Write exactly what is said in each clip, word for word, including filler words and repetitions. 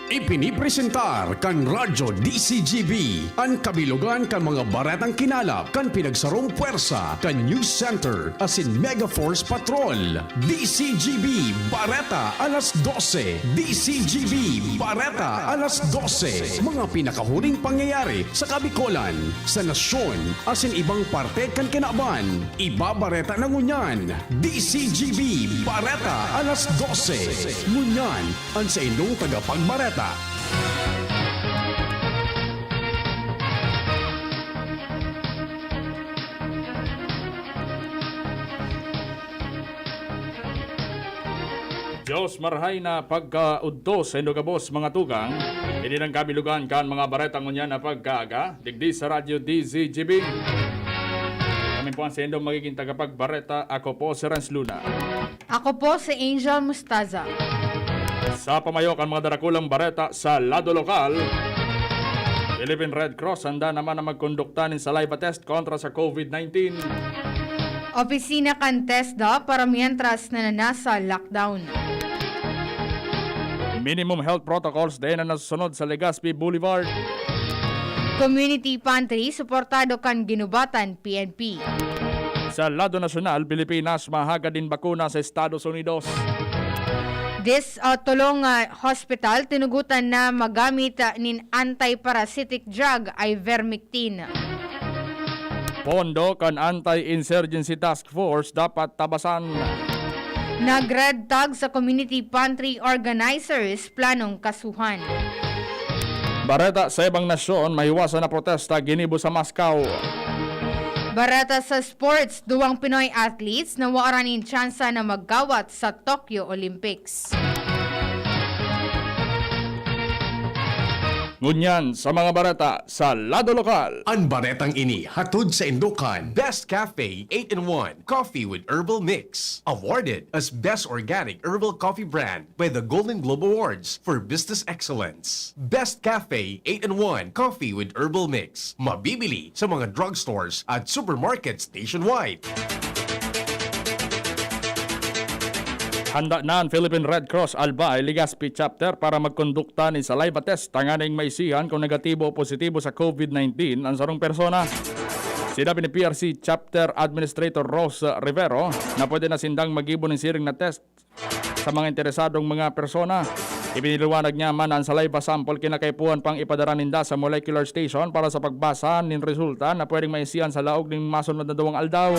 Ipinipresentar kan Radyo D C G B an kabilogan kan mga baretang kinalap kan pinagsarong pwersa kan News Center asin Mega Force Patrol. D C G B Bareta alas dose. D C G B Bareta alas dose. Mga pinakahuling pangyayari sa Kabikolan, sa nasyon, asin ibang parte kan kinaban. Ibabareta na ngunyan. D C G B Bareta alas dose. Ngunyan, an saindong tagapagbareta. Dios marahay na pagkaudto saindo gabos, mga tugang. Ini an kabilogan kan mga bareta ngunyan na pagkaaga, digdi sa Radyo D Z G B. Kami po ang saindong magiging tagapagbareta. Ako po si Renz Luna. Ako po si Angel Mustaza. Sa pamayo kan mga darakulang bareta sa lado lokal, Philippine Red Cross handa naman na magkondukta nin saliva test kontra sa COVID nineteen. Opisina kan TESDA para mientras na nasa lockdown. Minimum health protocols dai na nasusunod sa Legazpi Boulevard. Community pantry suportado kan Ginubatan P N P. Sa lado nasyonal, Pilipinas mahagad nin bakuna sa Estados Unidos. Dis, ah, tolong, ah, hospital tinugutan na magamit, ah, nin antiparasitic drug, ivermectin. Pondo kan Anti-Insurgency Task Force dapat tabasan. Nag-red tag sa community pantry organizers, planong kasuhan. Bareta sa ibang nasyon, mahiwasan na protesta ginibo sa Moscow. Bareta sa sports, duwang Pinoy athletes na wara nin tsansa na magkawat sa Tokyo Olympics. Ngunyan sa mga bareta sa lado lokal. An baretang ini hatod saindo kan Best Cafe eight-in-one Coffee with Herbal Mix. Awarded as Best Organic Herbal Coffee Brand by the Golden Globe Awards for Business Excellence. Best Cafe eight-in-one Coffee with Herbal Mix. Mabibili sa mga drugstores at supermarkets nationwide. Handa na an Philippine Red Cross Albay Legazpi Chapter para magkondukta nin saliva test tanganing maisihan kung negatibo o positibo sa COVID nineteen an sarong persona. Sinabi ni P R C Chapter Administrator Rose Rivero na pwede na sindang maggibo nin siring na test sa mga interesadong mga persona. Ipinaliwanag niya man na an saliva sample kinakaipuhan pang ipadara ninda sa molecular station para sa pagbasa nin resulta na pwedeng maisihan sa laog nin masunod na duwang aldaw.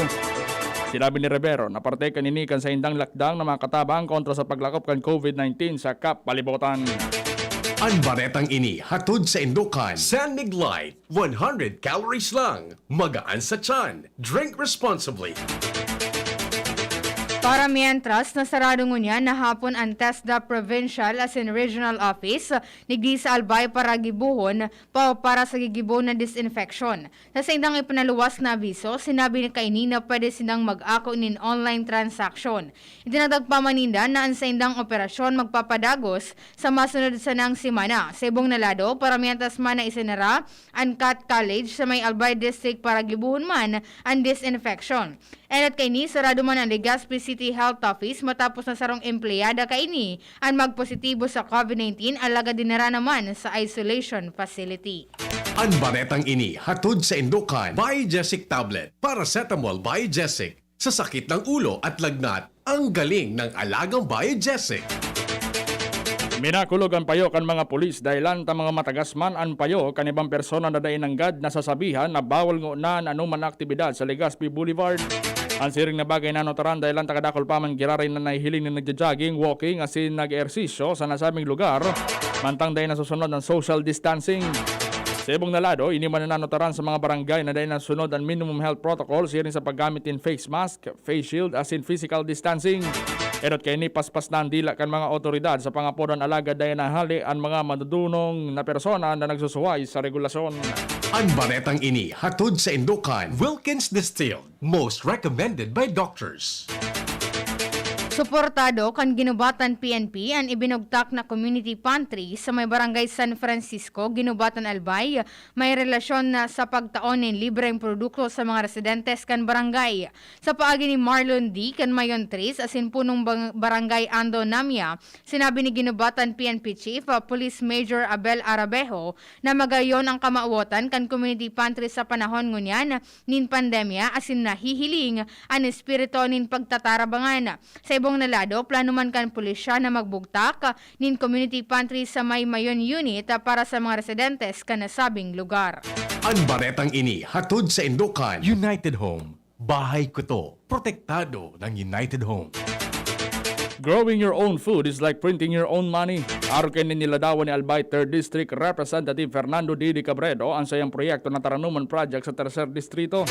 Sinabi ni Rivero na parte kan ini kan saindang lakdang na makatabang kontra sa paglakop kan COVID nineteen sa kapalibotan. An baretang ini hatod saindo kan San Mig Light, one hundred calories lang, magaan sa tiyan. Drink responsibly. Para mientras, nasarado ngunyan na hapon an TESDA Provincial asin Regional Office digdi sa Albay para gibohon pa, para sa gigibo na disinfection. Sa saindang ipinaluwas na abiso, sinabi na kaini na pwede sindang mag-ako nin online transaction. Itinatagpa man ninda na an saindang operasyon magpapadagos sa masunod sanang semana. Sa ibong na lado, para mientras man na isinara an Cat College sa may Albay District para gibohon man an disinfection. Enot kaini, sarado man an Legazpi City Health Office matapos na sarong empleyada kaini an magpositibo sa COVID nineteen, alagad dinara naman sa isolation facility. An baretang ini hatod saindo kan Biogesic Tablet, Paracetamol Biogesic. Sa sakit ng ulo at lagnat, ang galing ng alagang Biogesic. Minakulog an payo kan mga pulis dahelan ta mga matagas man an payo kan ibang persona na dai nanggad nasasabihan na bawal ngona an anoman na aktibidad sa Legazpi Boulevard. An siring na bagay nanotaran dahelan ta kadakul pa man giraray na nahihiling na nagja-jogging, walking asin nag-ehersisyo sa nasabing lugar, mantang dai nasusunod an social distancing. Sa ibong na lado, ini man an nanotaran sa mga barangay na dai nasunod an minimum health protocol siring sa paggamit nin face mask, face shield asin physical distancing. Enot kaini, paspas na an dila kan mga awtoridad sa pangapodan, alagad dai nahale an mga madudunong na persona na nagsusuway sa regulasyon. An baretang ini hatod saindo kan Wilkins Distilled, most recommended by doctors. Suportado kan Guinobatan P N P an ibinugtak na community pantry sa may Barangay San Francisco, Guinobatan, Albay, may relasyon na sa pagtao nin libreng produkto sa mga residentes kan barangay. Sa paagi ni Marlon D. kan Mayon Tres asin punong bang-, barangay Ando Namia, sinabi ni Guinobatan P N P Chief, ah, Police Major Abel Arabejo na magayon ang kamawotan kan community pantry sa panahon ngunyan nin pandemya asin nahihiling an espiritu nin pagtatarabangan. Sa ibong na lado, plano man kan pulisya na magbugtak nin community pantry sa may Mayon Unit para sa mga residentes kan nasabing lugar. An baretang ini hatod saindo kan United Home. Bahay ko to. Protektado ng United Home. Growing your own food is like printing your own money. Arog kaini niladawan ni Albay Third District Representative Fernando Didi Cabredo an saiyang proyekto na Taranuman Project sa Tercer Distrito.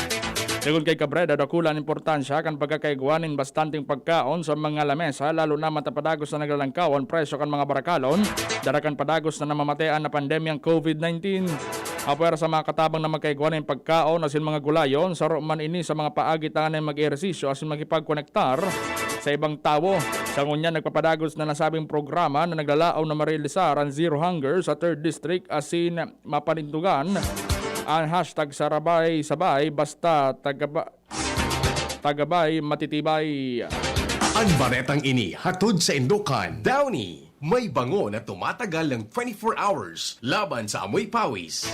Sigon kay Cabredo, dakula an importansya kan pagkakaigwa nin bastanteng pagkaon sa mga lamesa, lalo na matapadagos na naglalangkaw an presyo kan mga barakalon, dara kan padagos na namamatean na pandemyang COVID nineteen. Apwera sa mga katabang na magkaigwa nin pagkaon asin mga gulayon, saro man ini sa mga paagi tanganing mag-ehersisyo asin makipagkonektar sa ibang tawo. Sa ngunyan, nagpapadagos na nasabing programa na naglalaom na marealisar an Zero Hunger sa Third District asin mapanintugan an hashtag sarabay-sabay basta tagaba-, tagabay matitibay. An baretang ini hatod saindo kan Downy. May bango na tumatagal ng twenty-four hours laban sa amoy pawis.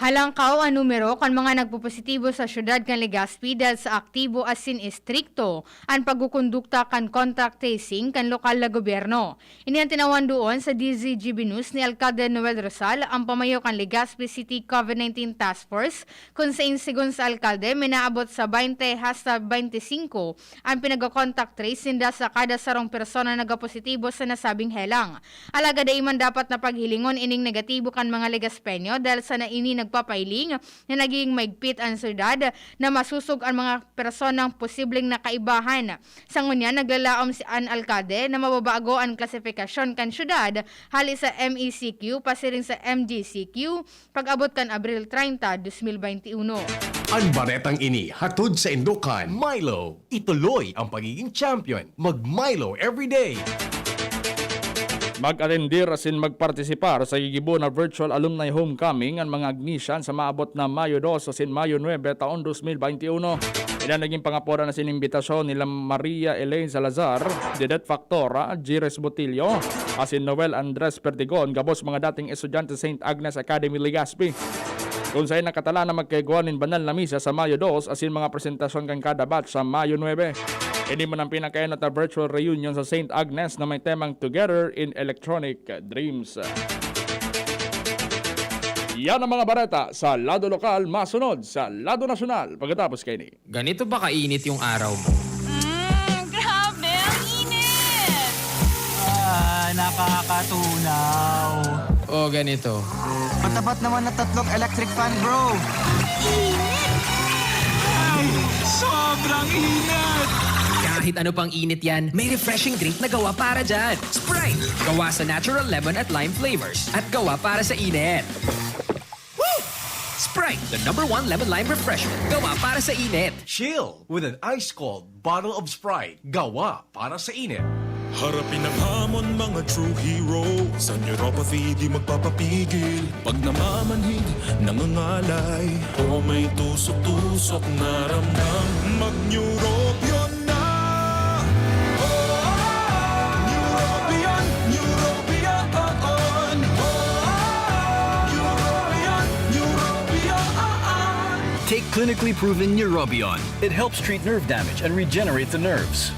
Halangkaw an numero kan mga nagpopositibo sa siyudad kan Legazpi dahil sa aktibo asin estrikto an pagkukondukta kan contact tracing kan lokal na gobyerno. Ini an tinawan duon sa D Z G B News ni Alkalde Noel Rosal, an pamayo kan Legazpi City COVID nineteen Task Force, kun sain, sigon sa alkalde, minaabot sa baynte hasta baynte singko an pinagko-contact trace ninda sa kada sarong persona nagkapositibo sa nasabing helang. Alagad dai man dapat na paghilingon ining negatibo kan mga Legazpeño dahil sana ini nagpapahiling na nagiging maigpit an syudad na masosog an mga personang posibleng nakaibahan. Sa ngunyan, naglalaom si an alkalde na mababago an klasifikasyon kan syudad hali sa M E C Q pasiring sa M G C Q pag-abot kan Abril treinta, dos mil bente uno. An baretang ini hatod saindo kan Milo. Ituloy ang pagiging champion. Mag Milo everyday. Mag-atendir asin magpartisipar sa gigibo na virtual alumni homecoming an mga Agnesian sa maabot na Mayo dos asin Mayo nuebe taon dos mil bente uno. Iyan nagin pangapodan asin imbitasyon nila Maria Elaine Salazar, Dedet Factora, Gires Botillo, asin Noel Andres Perdigon, gabos mga dating estudyante sa Saint Agnes Academy, Legazpi. Kun saen nakatalaan na magkaigwa nin banal na misa sa Mayo dos asin mga presentasyon kan kada batch sa Mayo nuebe. Ini man ang pinakaenot na virtual reunion sa Saint Agnes na may temang Together in Electronic Dreams. Yan ang mga bareta sa lado lokal, masunod sa lado nasyonal pagkatapos kaini. Ganito ba kainit yung araw mo? Mm, grabe, ang init! Ah, nakakatunaw. O ganito. Matapat naman na tatlong electric fan, bro. Init! Ay, sobrang init! Kahit ano pang init yan, may refreshing drink na gawa para dyan. Sprite! Gawa sa natural lemon at lime flavors. At gawa para sa init. Woo! Sprite, the number one lemon lime refreshment. Gawa para sa init. Chill with an ice cold bottle of Sprite. Gawa para sa init. Harapin ang hamon, mga true hero. Sa neuropathy, di magpapapigil. Pag namamanhid, nangangalay, o may tusok-tusok na ramdam, mag-Neurobion na. Oh, Neurobion, Neurobion, oh, oh. Neurobion, Neurobion, oh, oh. Take clinically proven Neurobion. It helps treat nerve damage and regenerate the nerves.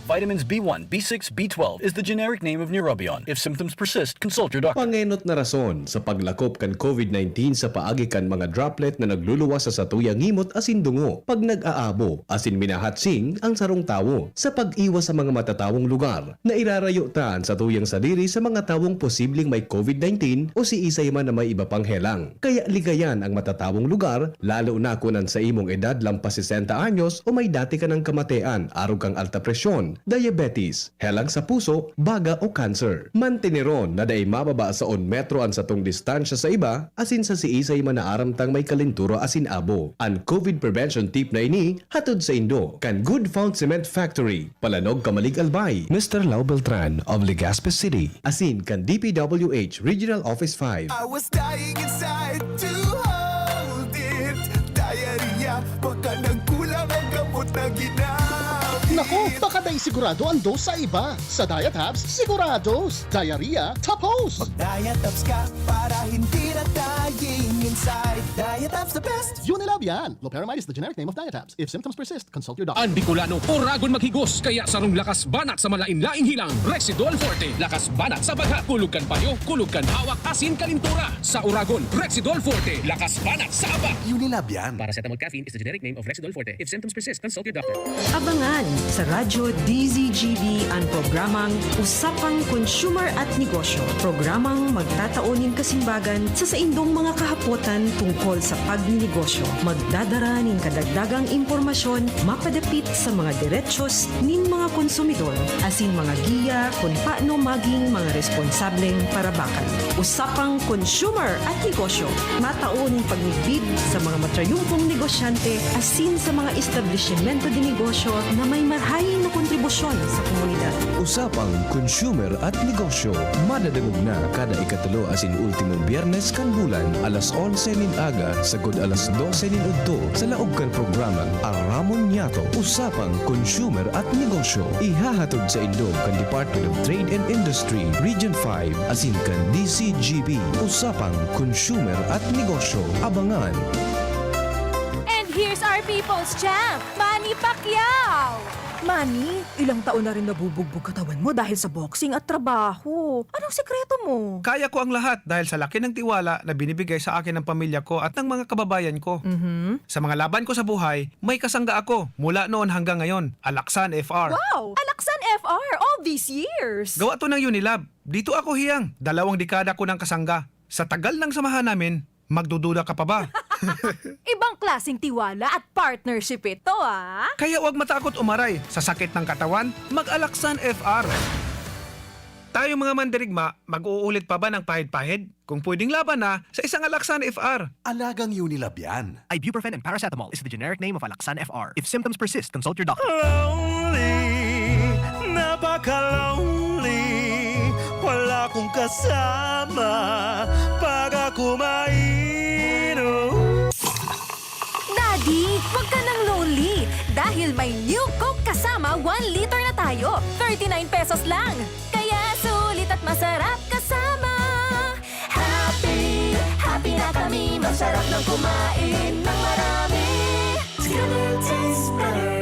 Vitamins B one, B six, B twelve is the generic name of Neurobion. If symptoms persist, consult your doctor. Pangenot na rason sa paglakop kan COVID nineteen sa paagi kan mga droplet na nagluluwas sa satuyang ngimot asin dungo pag nag-aabo asin minahatsing ang sarong tawo. Sa pag-iwas sa mga matatawong lugar, nairarayo ta an satuyang sadiri sa mga tawong posibleng may COVID nineteen o siisay man na may iba pang helang. Kaya ligayan ang matatawong lugar, lalo na kun an sa imong edad lampas sesenta anyos o may dati ka nang kamatean arog kan alta presyon, diabetes, helang sa puso, baga o cancer. Manteneron na dai mababa sa un metro an satong distansya sa iba, asin sa siisay man na aram tang may kalentura asin abo. An COVID prevention tip na ini, hatod saindo kan Good Found Cement Factory, Palanog, Camalig, Albay, Mister Lau Beltran of Legazpi City, asin kan D P W H Regional Office five. I was dying inside to hold it. Diarrhea, baka nagkulang ang gamot na ginamit. Naku, baka dai sigurado ang dose sa iba. Sa Diet Hubs, sigurados. Diarrhea, tapos! Mag-Diet Hubs ka para hindi na dying inside. Diet Hubs the best! Unilab yan! Loperamide is the generic name of Diet Hubs. If symptoms persist, consult your doctor. An Bicolano, oragon maghigos, kaya sarong lakas banat sa malain-laing hilang, Rexidol Forte. Lakas banat sa bagha, kulog kan payo, kulog kan hawak, asin kalintura. Sa oragon, Rexidol Forte. Lakas banat sa aba. Unilab yan. Paracetamol caffeine is the generic name of Rexidol Forte. If symptoms persist, consult your doctor. Abangan sa Radyo D Z G B an programang Usapang Consumer at Negosyo. Programang magtatao nin kasimbagan sa saindong mga kahapotan tungkol sa pagninegosyo. Magdadara nin kadagdagang impormasyon mapadapit sa mga derechos nin mga konsumidor, asin mga giya kun paano maging mga responsableng parabakan. Usapang Consumer at Negosyo, matao nin pagmidbid sa mga matrayumpong negosyante asin sa mga establisimento de negosyo na may marahay na kontribusyon sa komunidad. Usapang Consumer at Negosyo, madadangog na kada ikatulo asin ultimong Biyernes kan bulan, alas onse nin aga sagkod alas dose nin udto, sa laog kan programang Aramon Niyato, Usapang Consumer at Negosyo. Ihahatod saindo kan Department of Trade and Industry, Region five, asin kan D Z G B, Usapang Consumer at Negosyo. Abangan! And here's our people's champ, Manny Pacquiao! Manny, ilang taon na rin nabubugbog katawan mo dahil sa boxing at trabaho. Anong sikreto mo? Kaya ko ang lahat dahil sa laki ng tiwala na binibigay sa akin ng pamilya ko at ng mga kababayan ko. Mhm. Sa mga laban ko sa buhay, may kasangga ako mula noon hanggang ngayon, Alaksan F R. Wow! Alaksan F R all these years! Gawa to ng Unilab. Dito ako hiyang. Dalawang dekada ko ng kasangga. Sa tagal ng samahan namin, magdududa ka pa ba? Ibang klaseng tiwala at partnership ito, ah! Kaya huwag matakot umaray sa sakit ng katawan, mag-Alaksan F R. Tayong mga mandirigma, mag-uulit pa ba ng pahid-pahid? Kung pwedeng laban na sa isang Alaksan F R. Alagang Unilab yan. Ibuprofen and paracetamol is the generic name of Alaxan F R. If symptoms persist, consult your doctor. Lonely, napaka-lonely. Wala akong kasama pag ako mainom. Daddy, wag ka nang lonely dahil may New Coke Kasama one liter na tayo. Thirty-nine pesos lang. Kaya sulit at masarap kasama. Happy, happy na kami. Masarap nang kumain ng marami. It's gonna taste better.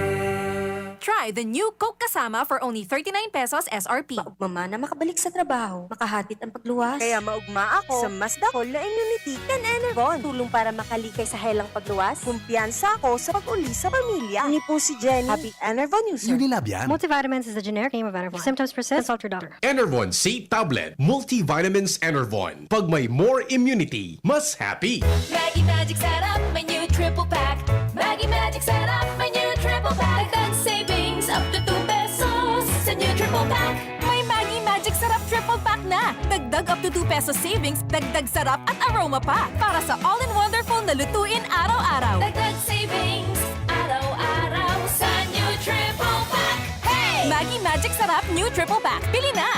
Try the New Coke Kasama for only thirty-nine pesos S R P. Maugma man na makabalik sa trabaho, makahatid ang pagluwas. Kaya maugma ako sa mas dakul na immunity kan Enervon. Tulong para makalikay sa helang pagluwas. Kumpiyansa ako sa pag-uli sa pamilya. Ini po si Jenny, happy Enervon user. Unilab yan. Multivitamins is the generic name of Enervon. If symptoms persist, consult your doctor. Enervon C Tablet, Multivitamins Enervon. Pag may more immunity, mas happy. Maggi Magic Sarap, may new triple pack. Maggi Magic Sarap, may new triple pack. Dagdag savings up to two pesos sa new triple pack. May Maggi Magic Sarap triple pack na. Dagdag up to two pesos savings, dagdag sarap at aroma pa. Para sa all-in-wonderful na lutuin araw-araw. Dagdag savings, araw-araw sa new triple pack. Hey! Maggi Magic Sarap new triple pack. Bili na!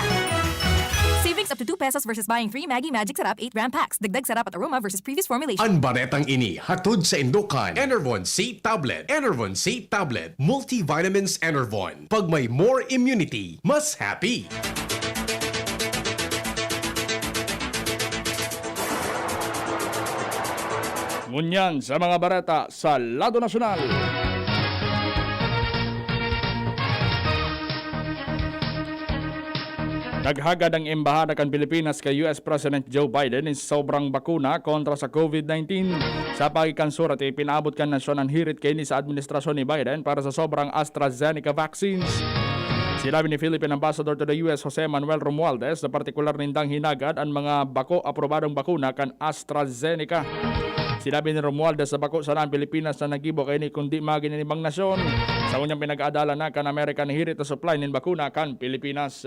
Savings up to two pesos versus buying three Maggi Magic Sarap eight gram packs. Dagdag sarap at aroma versus previous formulation. An baretang ini hatod saindo kan Enervon C Tablet. Enervon C Tablet. Multivitamins Enervon. Pag may more immunity, mas happy. Ngunyan sa mga bareta sa lado nasyonal. Naghagad ang Embahada kan Pilipinas kay U S President Joe Biden nin sobrang bakuna kontra sa COVID nineteen. Sa pagi kan surat, ipinaabot kan nasyon an hirit kaini sa administrasyon ni Biden para sa sobrang AstraZeneca vaccines. Sinabi ni Philippine Ambassador to the U S, Jose Manuel Romualdez, na partikular nindang hinagad an mga bako aprobadong bakuna kan AstraZeneca. Sinabi ni Romualdez na bako sana ang Pilipinas na naggibo kaini kundi magin nin ibang nasyon. Sa unyang pinag-aadalan na kan Amerika an hirit na supply nin bakuna kan Pilipinas.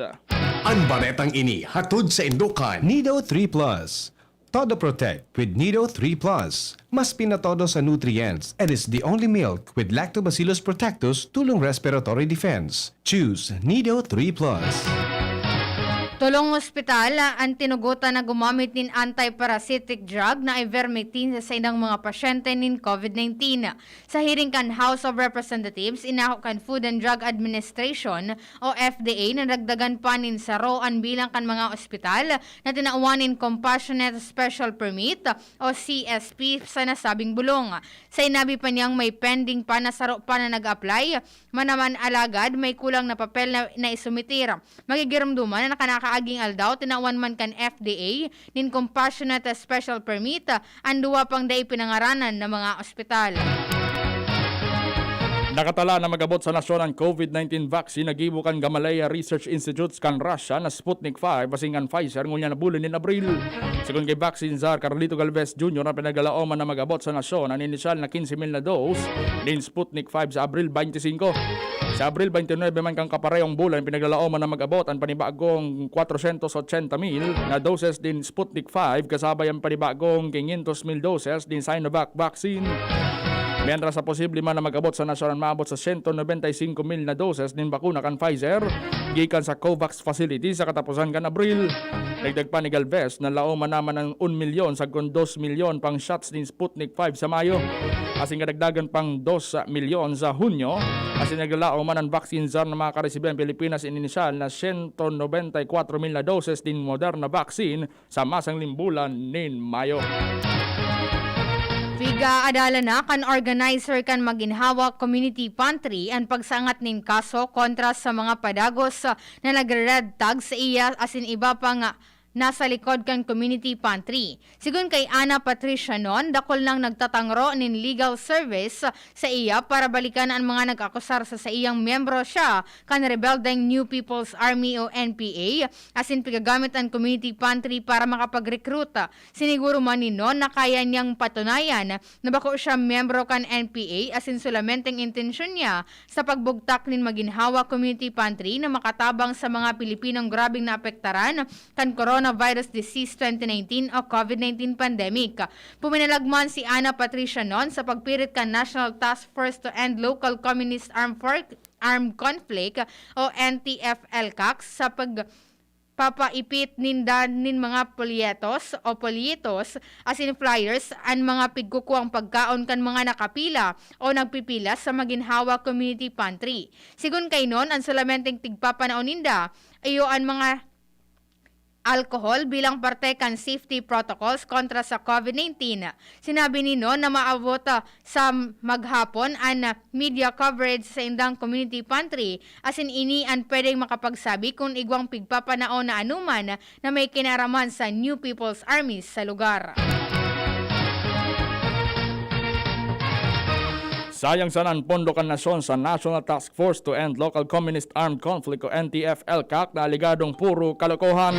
An baretang ini hatod saindo kan Nido three plus. Todo Protect with Nido three plus. Mas pinatodo sa nutrients and is the only milk with Lactobacillus protectus tulong respiratory defense. Choose Nido three plus. Tolong ospital an tinugotan na gumamit nin antiparasitic drug na ivermectin sa saindang mga pasyente nin COVID nineteen. Sa hearing kan House of Representatives, inako kan Food and Drug Administration o F D A na dagdagan pa nin saro an bilang kan mga ospital na tinawan nin Compassionate Special Permit o C S P sa nasabing bulong. Sinabi pa niyang may pending pa na saro pa na nag-apply man naman alagad may kulang na papel na naisumitir. Magigiromdoman na kanakaaging aldaw tinawan man kan F D A nin Compassionate Special Permit an duwa pang dai pinangaranan na mga ospital. Nakatala na mag-abot sa nasyon an COVID nineteen vaccine na gibo kan Gamaleya Research Institute kan Russia na Sputnik five asin kan Pfizer ngunyan na bulan nin Abril. Segun kay Vaccine Czar Carlito Galvez Junior na pinaglalaoman na mag-abot sa nasyon an inisyal na quince mil na dose nin Sputnik five sa Abril twenty-five. Sa Abril twenty-nine man kan kaparehong bulan, pinaglalaoman na mag-abot an panibagong kwatrosyentos otsenta mil na doses nin Sputnik five kasabay an panibagong quinientos mil doses nin Sinovac vaccine. Mientras sa posible man na mag-abot sa nasyon an maabot sa siyento nobenta y singko mil na doses nin bakuna kan Pfizer gikan sa COVAX facility sa kataposan kan Abril. Dagdag pa ni Galvez na laoman naman an un milyon sagkod dos milyon pang shots nin Sputnik five sa Mayo, asin kadagdagan pang dos milyon sa Hunyo, asin naglalaom man an vaccine czar na makakaresibi an Pilipinas nin inisyal na siyento nobenta y kwatro mil na doses nin Moderna vaccine sa masang limbulan nin Mayo. Piga-adalan na kan organizer kan Maginhawa Community Pantry an pagsangat nin kaso kontra sa mga padagos na nagre-red tag sa iya asin iba pang nasa likod kan Community Pantry. Sigon kay Ana Patricia Non, dakul nang nagtatangro nin legal service sa iya para balikan an mga nag-akusar sa saiyang miyembro siya kan rebeldeng New People's Army o N P A, asin pigagamit an Community Pantry para makapag-recruit. Siniguro man ni Non na kaya niyang patunayan na bako siya miyembro kan N P A asin solamenteng intensyon niya sa pagbugtak nin Maginhawa Community Pantry na makatabang sa mga Pilipinong grabeng naapektaran kan coronavirus disease twenty nineteen o COVID nineteen pandemic. Puminalag man si Ana Patricia Non sa pagpirit kan National Task Force to End Local Communist Armed, For- Armed Conflict o N T F L CAC sa pag papaipit ninda nin mga polyetos o polyitos asin flyers an mga pigkukuang pagkaon kan mga nakapila o nagpipila sa Maginhawa Community Pantry. Sigon kay Non, an solamenteng tigpapanaw ninda iyo an mga alcohol bilang parte kan safety protocols kontra sa COVID nineteen. Sinabi ni Non na maabot, ah, sa maghapon an, ah, media coverage sa indang community pantry, asin ini an pwedeng makapagsabi kun igwang pigpapanao na anuman na may kinaraman sa New People's Army sa lugar. Sayang sana an pondo kan nasyon sa National Task Force to End Local Communist Armed Conflict o N T F L CAC na aligadong puro kalokohan.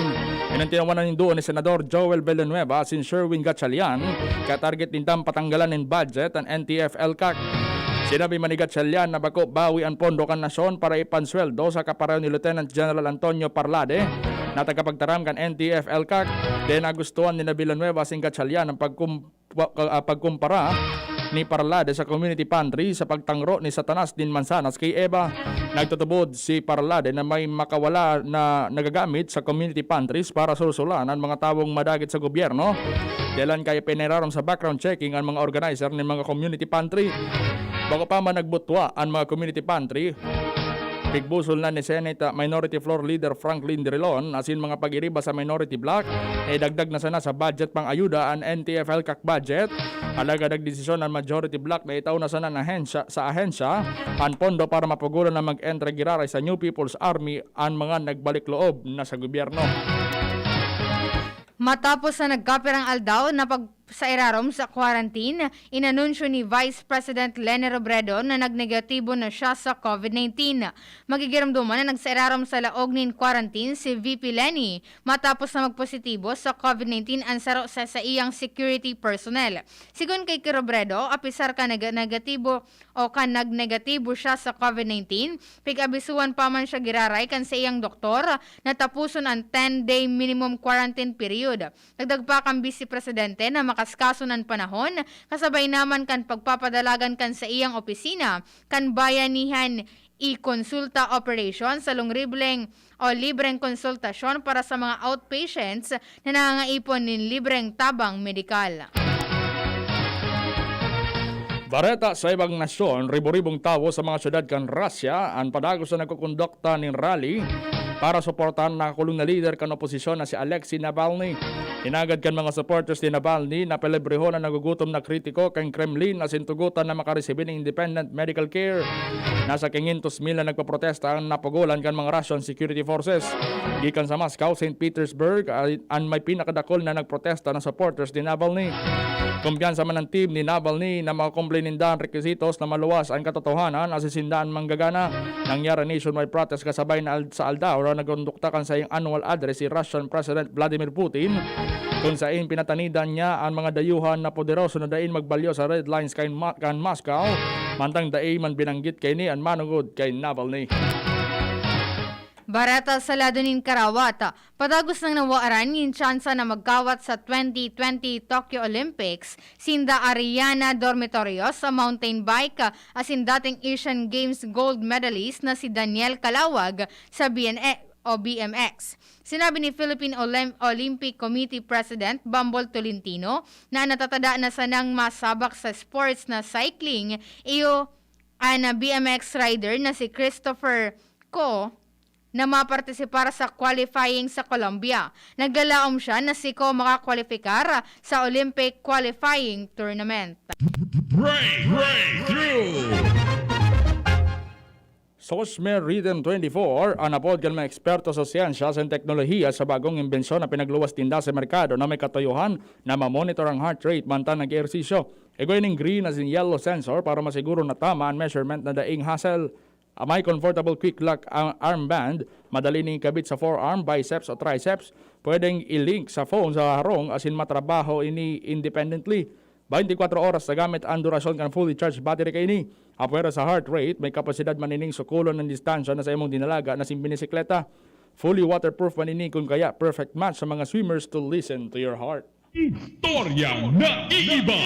Iyan an tinawan na nin duo ni Senador Joel Villanueva asin Sherwin Gatchalian, kaya target nindang patanggalan nin budget an N T F L CAC. Sinabi man ni Gatchalian na bako bawi an pondo kan nasyon para ipansweldo sa kapareho ni Lieutenant General Antonio Parlade na tagapagtaram kan N T F L CAC. Di nagustuhan ni Villanueva asin Gatchalian ang pagkum- pa- ka- ah, pagkumpara ni Parlade sa community pantry sa pagtangro ni Satanas nin mansanas kay Eva. Nagtutubod si Parlade na may makawala na nagagamit sa community pantries para sursulan an mga tawong madagit sa gobyerno. Dalan kaya pinirarom sa background checking an mga organizer nin mga community pantry. Bako pa man nagbutwa an mga community pantry, pigbusol na ni Senate Minority Floor Leader Franklin Drilon asin mga pag-iriba sa minority bloc, idagdag na sana sa budget pang ayuda an N T F L CAC budget. Alagad nagdesisyon an majority bloc na itao na sana an ahensya, sa ahensya an pondo para mapugulan na mag-entre giraray sa New People's Army an mga nagbalik loob na sa gobyerno. Matapos na nagkapirang aldaw na pag sa irarom sa quarantine, inanunsyo ni Vice President Leni Robredo na nagnegatibo na siya sa COVID nineteen. Magigiromdoman na nagsairarom sa laog nin quarantine si V P Leni matapos na magpositibo sa COVID nineteen an saro sa saiyang security personnel. Sigon kay Robredo, apisar kan nag-, negatibo o kan nagnegatibo siya sa COVID nineteen, pig-abisuhan pa man siya giraray kan saiyang doktor na tapuson an ten-day minimum quarantine period. Dagdag pa kan Vice Presidente na makaskason an panahon, kasabay naman kan pagpapadalagan kan saiyang opisina kan Bayanihan e-Consulta Operation sa lungribleng o libreng konsultasyon para sa mga outpatients na nangangaipon nin libreng tabang medikal. Bareta sa ibang nasyon, ribo-ribong tawo sa mga syudad kan Russia an padagos na nagkukondukta nin rally para suportahan an nakakulong na lider kan oposisyon na si Alexei Navalny. Hinagad kan mga supporters ni Navalny na pelibrehon an nagugutom na kritiko kan Kremlin asin tugotan na makaresibi nin independent medical care. Nasa quinientos mil na nagpoprotesta an napugolan kan mga Russian security forces. Gikan sa Moscow, Saint Petersburg, ay an may pinakadakul na nagprotesta na supporters ni Navalny. Kumpiyansa man ang team ni Navalny na makukumpli ninda an requisitos na maluwas an katotohanan asin sinda an manggagana. Nangyari nationwide protest kasabay na al-, sa aldaw na nagkondukta kan saiyang annual address si Russian President Vladimir Putin, kun sain pinatanidan niya an mga dayuhan na poderoso na daing magbalyo sa red lines kan Ma-, kan Moscow, mantang dai man binanggit kaini an manongod kay Navalny. Bareta sa lado nin karawat, padagos nang nawaran nin tsansa na magkawat sa twenty twenty Tokyo Olympics sinda Ariana Dormitorio sa mountain bike asin dating Asian Games gold medalist na si Daniel Calawag sa B N X o B M X. Sinabi ni Philippine Olymp-, Olympic Committee President Bambol Tolentino na natatada na sanang masabak sa sports na cycling, iyo an B M X rider na si Christopher Co na mapartisipar sa qualifying sa Colombia. Naglalaom siya na si Co makakwalipikar sa Olympic qualifying tournament. Break, breakthrough! Sosme Rhythm twenty-four, an apod kan mga eksperto sa siyensya asin teknolohiya sa bagong imbensyon na pinagluwas ninda sa merkado na may katuyohan na mamonitor ang heart rate mantang nag-ehersisyo. Igwa nin green asin yellow sensor para masiguro na tama an measurement na daing hassle. Ah, may comfortable quick lock ang armband, madali ning ikabit sa forearm, biceps o triceps. Pwedeng i-link sa phone sa harong asin matrabaho ini independently. Twenty-four oras na gamit ang durasyon kan fully charged battery kaini. Apwera sa heart rate, may kapasidad man ining sukulon ang distansya na sa imong dinalaga na simbinisikleta. Fully waterproof man ini, kun kaya perfect match sa mga swimmers to listen to your heart. Istoryang naiiba.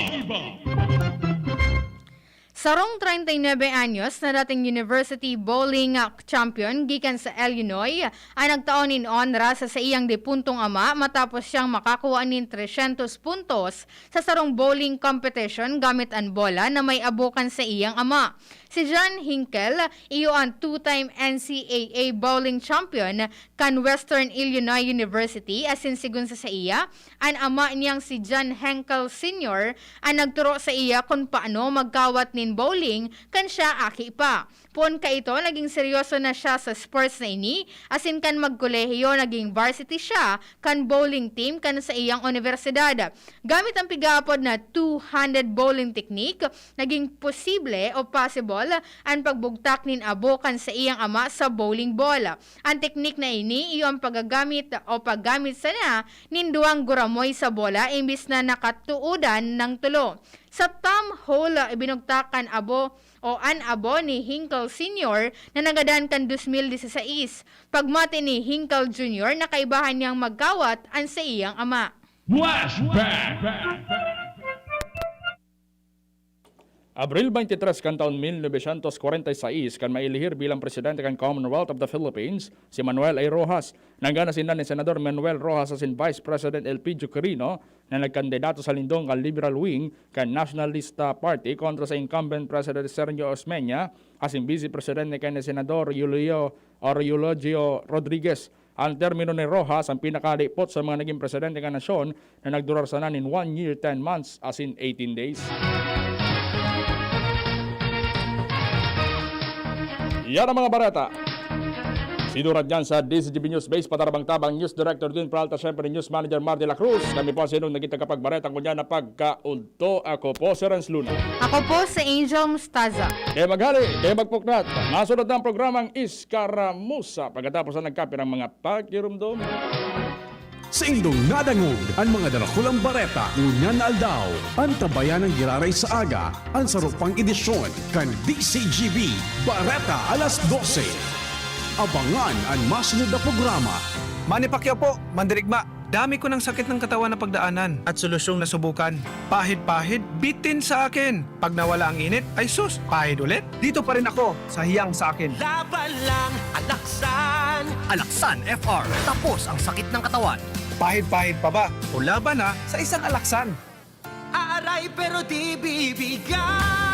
Sarong treinta y nuebe anyos na dating university bowling, ah, champion gikan sa Illinois, ang nagtao nin onra sa saiyang dipuntong ama matapos siyang makakuha nin tresyentos puntos sa sarong bowling competition gamit an bola na may abo kan saiyang ama. Si John Hinkle, iyo an two-time N C A A bowling champion kan Western Illinois University, asin sigon sa saiya, an ama niyang si John Henkel Senior an nagturo saiya kun paano magkawat nin bowling kan siya aki pa. Poon kaito, naging seryoso na siya sa sports na ini, asin kan magkolehiyo, naging varsity siya kan bowling team kan saiyang unibersidad. Gamit ang pigaapod na two-handed bowling technique, naging posible o possible an pagbugtak nin abo kan saiyang ama sa bowling ball. An teknik na ini, iyo ang paggagamit o paggamit sana nin duwang guramoy sa bola imbis na nakatuodan ng tulo. Sa thumb hole, ibinugtak an abo o an abo ni Hinkle Senior na nagadan kan dos mil disisais. Pagmati ni Hinkle Junior na kaibahan niyang magkawat an saiyang ama. Flashback! Abril twenty-three kan taon mil novecientos kwarenta y seis, kan mailihir bilang presidente kan Commonwealth of the Philippines, si Manuel A. Roxas. Nanggana sinda ni Senador Manuel Roxas asin Vice President Elpidio Quirino na nagkandidato sa lindong kan Liberal Wing kan Nationalista Party kontra sa incumbent President Sergio Osmeña asin Vice Presidente kan Senador Julio or Eulogio Rodriguez. Ang termino ni Roxas ang pinakalipot sa mga naging presidente kan nasyon na nagdurar sana nin one year, ten months, asin eighteen days. Yan ang mga bareta. Sinurad niyan sa D Z G B News Base, patarabang-tabang, News Director Dwayne Peralta, syempre, News Manager Mar de la Cruz. Kami po ang sinong naging tagapagbareta ngunyan na pagkaudto. Ako po si Renz Luna. Ako po si Angel Mustaza. Kaya maghali, kaya magpuklat. Masunod na ang programang Iskaramusa pagkatapos na nagkapirang mga pagkirumdom. Saindong nadangog an mga darakulang bareta ngunyan na aldaw. Antabayan an giraray sa aga, an saro pang edisyon kan D C G B Bareta alas dose. Abangan an masunod na programa. Manny Pacquiao po, mandirigma. Dami ko ng sakit ng katawan na pagdaanan at solusyong nasubukan. Pahid-pahid, bitin sa akin. Pag nawala ang init, ay sus, pahid ulit. Dito pa rin ako sa hiyang sa akin. Laban lang, Alaksan! Alaksan F R, tapos ang sakit ng katawan. Pahid-pahid pa ba o laban na sa isang alaksan? Aaray pero di bibigay!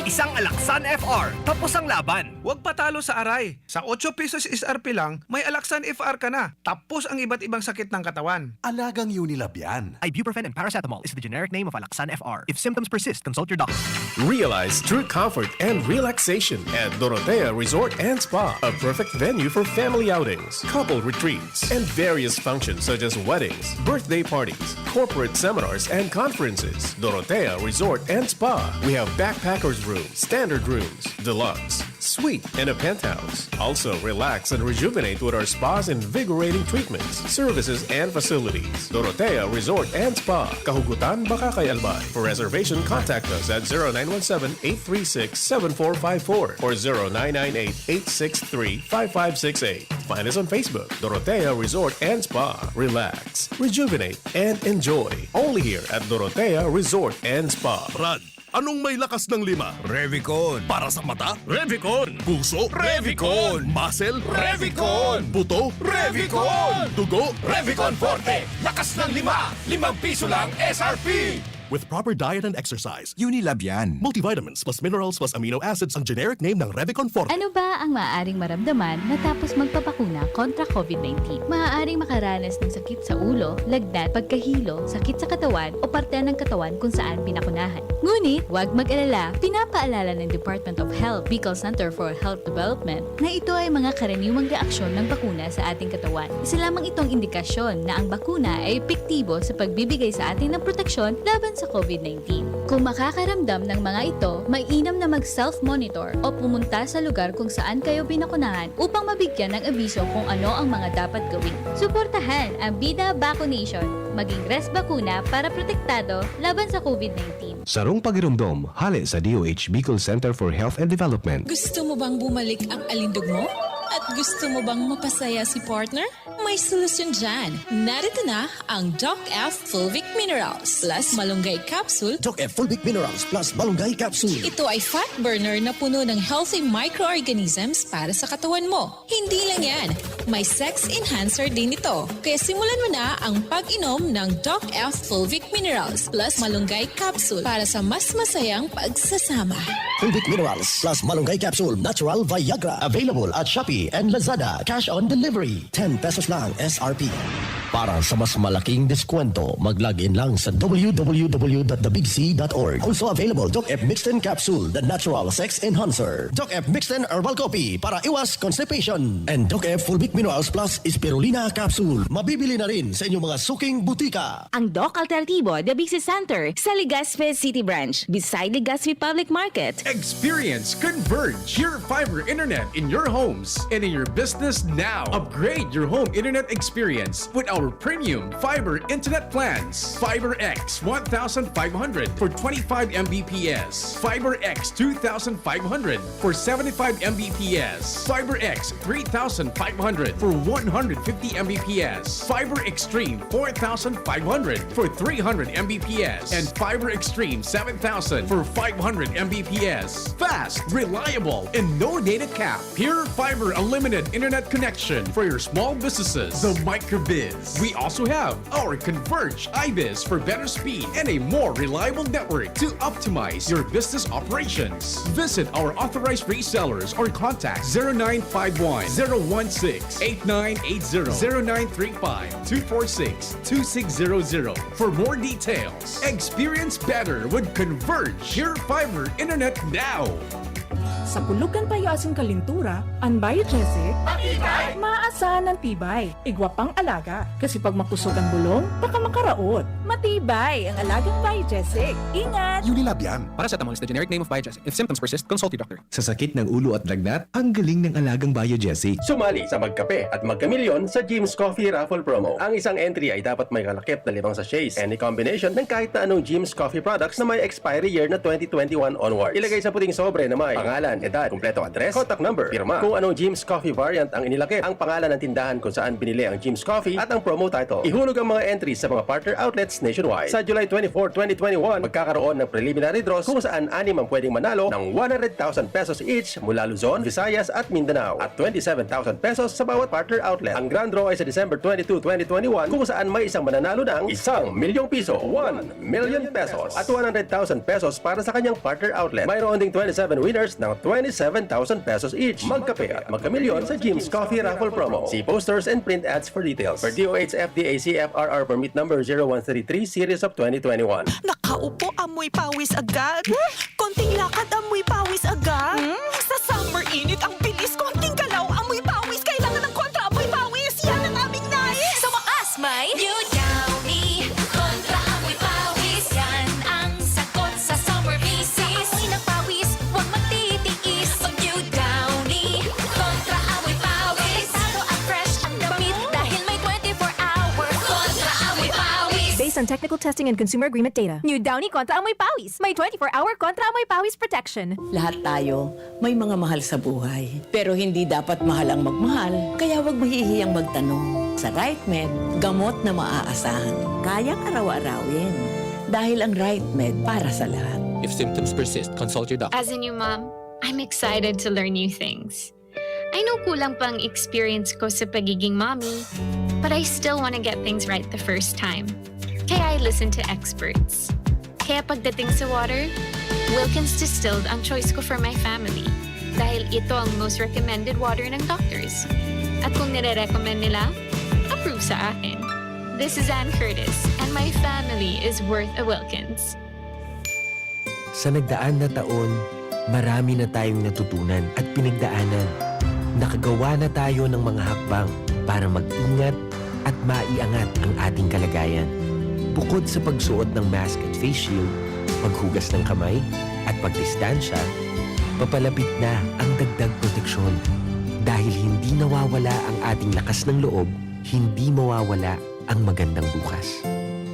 Isang Alaksan F R, tapos ang laban. Huwag patalo sa aray. Sa otso pesos S R P lang, may Alaksan F R ka na. Tapos ang iba't ibang sakit ng katawan. Alagang Unilab yan. Ibuprofen and paracetamol is the generic name of Alaksan F R. If symptoms persist, consult your doctor. Realize true comfort and relaxation at Dorotea Resort and Spa, a perfect venue for family outings, couple retreats, and various functions such as weddings, birthday parties, corporate seminars, and conferences. Dorotea Resort and Spa. We have backpackers room, standard rooms, deluxe, suite, and a penthouse. Also, relax and rejuvenate with our spa's invigorating treatments, services, and facilities. Dorotea Resort and Spa, Kahugutan, Bacacay, Albay. For reservation, contact us at zero nine one seven, eight three six, seven four five four or zero nine nine eight, eight six three, five five six eight. Find us on Facebook, Dorotea Resort and Spa. Relax, rejuvenate, and enjoy. Only here at Dorotea Resort and Spa. Brad, anong may lakas ng lima? Revicon. Para sa mata? Revicon. Puso? Revicon. Muscle? Revicon. Buto? Revicon. Dugo? Revicon Forte. Lakas ng lima. Limang piso lang S R P. With proper diet and exercise, Unilab yan. Multivitamins plus minerals plus amino acids ang generic name ng Revicon Forte. Ano ba ang maaaring maramdaman matapos magpabakuna kontra COVID nineteen? Maaaring makaranas ng sakit sa ulo, lagnat, pagkahilo, sakit sa katawan o parte ng katawan kung saan pinakunahan. Ngunit, huwag mag-alala, pinapaalala ng Department of Health, Bicol Center for Health Development, na ito ay mga karaniwang reaksyon ng bakuna sa ating katawan. Isa lamang itong indikasyon na ang bakuna ay epektibo sa pagbibigay sa atin ng proteksyon laban sa COVID nineteen. Kung makakaramdam ng mga ito, mainam na mag-self-monitor o pumunta sa lugar kung saan kayo binakunahan upang mabigyan ng abiso kung ano ang mga dapat gawin. Suportahan ang Bida Vaccination. Maging res bakuna para protektado laban sa COVID nineteen. Sarong pagiromdom, hale sa D O H Bicol Center for Health and Development. Gusto mo bang bumalik ang alindog mo? At gusto mo bang mapasaya si partner? May solusyon dyan. Narito na ang Doc F Fulvic Minerals plus Malunggay Capsule. Doc F Fulvic Minerals plus Malunggay Capsule. Ito ay fat burner na puno ng healthy microorganisms para sa katawan mo. Hindi lang yan, may sex enhancer din ito. Kaya simulan mo na ang pag-inom ng Doc F Fulvic Minerals plus Malunggay Capsule para sa mas masayang pagsasama. Fulvic Minerals plus Malunggay Capsule Natural Viagra. Available at Shopee and Lazada. Cash on delivery. Ten pesos lang S R P. Para sa mas malaking deskwento, mag-log in lang sa w w w dot the big c dot org. Also available, Doc F Mixten Capsule, the natural sex enhancer. Doc F Mixten Herbal Coffee para iwas constipation. And Doc F Fulvic Minerals Plus Spirulina Capsule. Mabibili na rin sa inyong mga suking butika. Ang Doc Alternativo, the Big C Center, sa Legazpi City Branch, beside Legazpi Public Market. Experience Converge, your fiber internet in your homes and in your business now. Upgrade your home internet experience with our premium fiber internet plans. Fiber X one thousand five hundred for twenty-five M B P S. Fiber X two thousand five hundred for seventy-five M B P S. Fiber X three thousand five hundred for one hundred fifty M B P S. Fiber Extreme four thousand five hundred for three hundred M B P S. And Fiber Extreme seven thousand for five hundred M B P S. Fast, reliable, and no data cap. Pure Fiber Unlimited Internet Connection for your small businesses. The Microbiz. We also have our Converge IBIZ for better speed and a more reliable network to optimize your business operations. Visit our authorized resellers or contact zero nine five one, zero one six, eight nine eight zero, zero nine three five, two four six, two six zero zero for more details. Experience better with Converge Pure Fiber Internet now. Sa kulog kan payo asin kalintura, an Biogesic, matibay! Maasahan an tibay, igwa pang alaga. Kasi pag makusog an bulong, baka makaraot. Matibay ang alagang Biogesic. Ingat! Unilab yan. Paracetamol is the generic name of Biogesic. If symptoms persist, consult your doctor. Sa sakit ng ulo at lagnat, ang galing ng alagang Biogesic. Sumali sa Magkape at Magkamilyon sa Jim's Coffee Raffle Promo. Ang isang entry ay dapat may kalakip na limang sachets, any combination ng kahit na anong Jim's Coffee products na may expiry year na twenty twenty-one onward. Ilagay sa puting sobre na may pangalan, edad, kumpletong address, contact number, pirma, kung anong Jim's Coffee variant ang inilakip, ang pangalan ng tindahan kung saan binili ang Jim's Coffee, at ang promo title. Ihulog ang mga entries sa mga partner outlets nationwide. Sa July twenty-four, twenty twenty-one, magkakaroon ng preliminary draws kung saan anim ang pwedeng manalo ng one hundred thousand pesos each mula Luzon, Visayas at Mindanao at twenty-seven thousand pesos sa bawat partner outlet. Ang grand draw ay sa December twenty-two, twenty twenty-one, kung saan may isang mananalo ng isang milyong piso, one million pesos, at one hundred thousand pesos para sa kanyang partner outlet. Mayroon ding twenty-seven winners ng twenty-seven thousand pesos each. Magkape at magkamilyon sa Jim's Coffee Raffle Promo. See posters and print ads for details. Per D O H F D A C F R R Permit Number zero one three three, Series of twenty twenty-one. Nakaupo, amoy pawis agad. Konting lakad, amoy pawis agad. Hmm? Sa summer init, ang bilis. Konting galaw, amoy pawis. Kailangan ng kontra amoy pawis. Yan ang aming nais. Sa wakas, may New Downy Kontra Amoy Pawis. Yan ang sagot sa summer misis. Sa amoy ng pawis, huwag magtitiis. Mag New Downy Kontra Amoy Pawis. Protektado at fresh ang damit dahil may twenty-four hour Kontra Amoy Pawis. Based on technical testing and consumer agreement data. New Downy Kontra Amoy Pawis. May twenty-four hour Kontra Amoy Pawis protection. Lahat tayo may mga mahal sa buhay. Pero hindi dapat mahal ang magmahal, kaya huwag mahihiyang magtanong. Sa Right Med, gamot na maaasahan, kayang araw-arawin. Dahil ang Right Med para sa lahat. If symptoms persist, consult your doctor. As a new mom, I'm excited to learn new things. I know kulang pa ang experience ko sa pagiging mommy, but I still want to get things right the first time. Kaya I listen to experts. Kaya pagdating sa water, Wilkins Distilled ang choice ko for my family. Dahil ito ang most recommended water ng doctors. At kung nire-recommend nila, approve sa akin. This is Ann Curtis, and my family is worth a Wilkins. Sa nagdaan na taon, marami na tayong natutunan at pinagdaanan. Nakagawa na tayo ng mga hakbang para mag-ingat at maiangat ang ating kalagayan. Bukod sa pagsuot ng mask at face shield, paghugas ng kamay, at pagdistansya, papalapit na ang dagdag proteksyon. Dahil hindi nawawala ang ating lakas ng loob, hindi mawawala ang magandang bukas.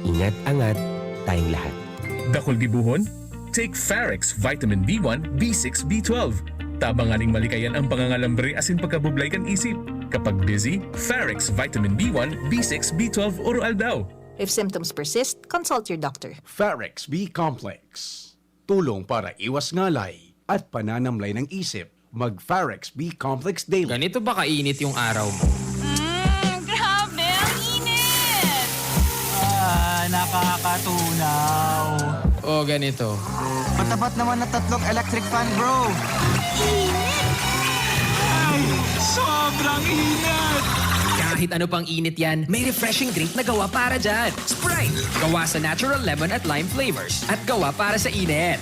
Ingat-angat tayong lahat. Dakul gibohon? Take Farex Vitamin B one, B six, B twelve. Tabang nganing malikayan ang pangangalambre asin pagkabublay kan isip. Kapag busy, Farex Vitamin B one, B six, B twelve, Oro Aldaw. If symptoms persist, consult your doctor. Farex B Complex. Tulong para iwas ngalay at pananamlay ng isip. Mag Farex B Complex Daily. Ganito ba kainit yung araw mo? Mm, grabe, ang init! Ah, nakakatunaw. O ganito. Matapat naman na tatlong electric fan, bro. Init! Ay, sobrang init! Kahit ano pang init yan, may refreshing drink na gawa para dyan. Sprite! Gawa sa natural lemon at lime flavors. At gawa para sa init.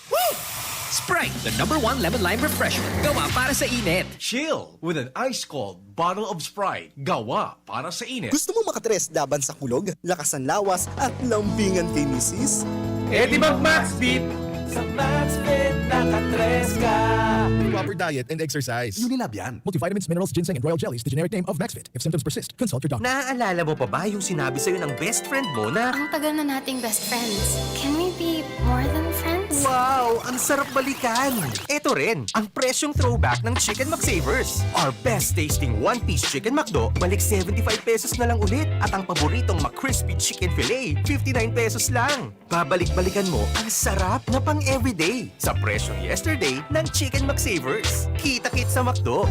Woo! Sprite, the number one lemon lime refresher. Gawa para sa init. Chill with an ice-cold bottle of Sprite. Gawa para sa init. Gusto mong makatres laban sa kulog, lakas ng lawas, at lambingan kay misis? Eh di mag Maxbit! Sa Maxbit, nakatres ka! Proper diet and exercise. Unilab yan. Multivitamins, minerals, ginseng, and royal jellies, the generic name of Maxbit. If symptoms persist, consult your doctor. Naaalala mo pa ba yung sinabi sa'yo ng best friend mo na, "Ang tagal na nating best friends. Can we be more than friends?" Wow! Ang sarap balikan! Eto rin, ang presyong throwback ng Chicken McSavers. Our best tasting one-piece Chicken McDo, balik seventy-five pesos na lang ulit. At ang paboritong McCrispy Chicken Fillet, fifty-nine pesos lang. Babalik-balikan mo ang sarap na pang-everyday sa presyong yesterday ng Chicken McSavers. Kita-kits sa McDo!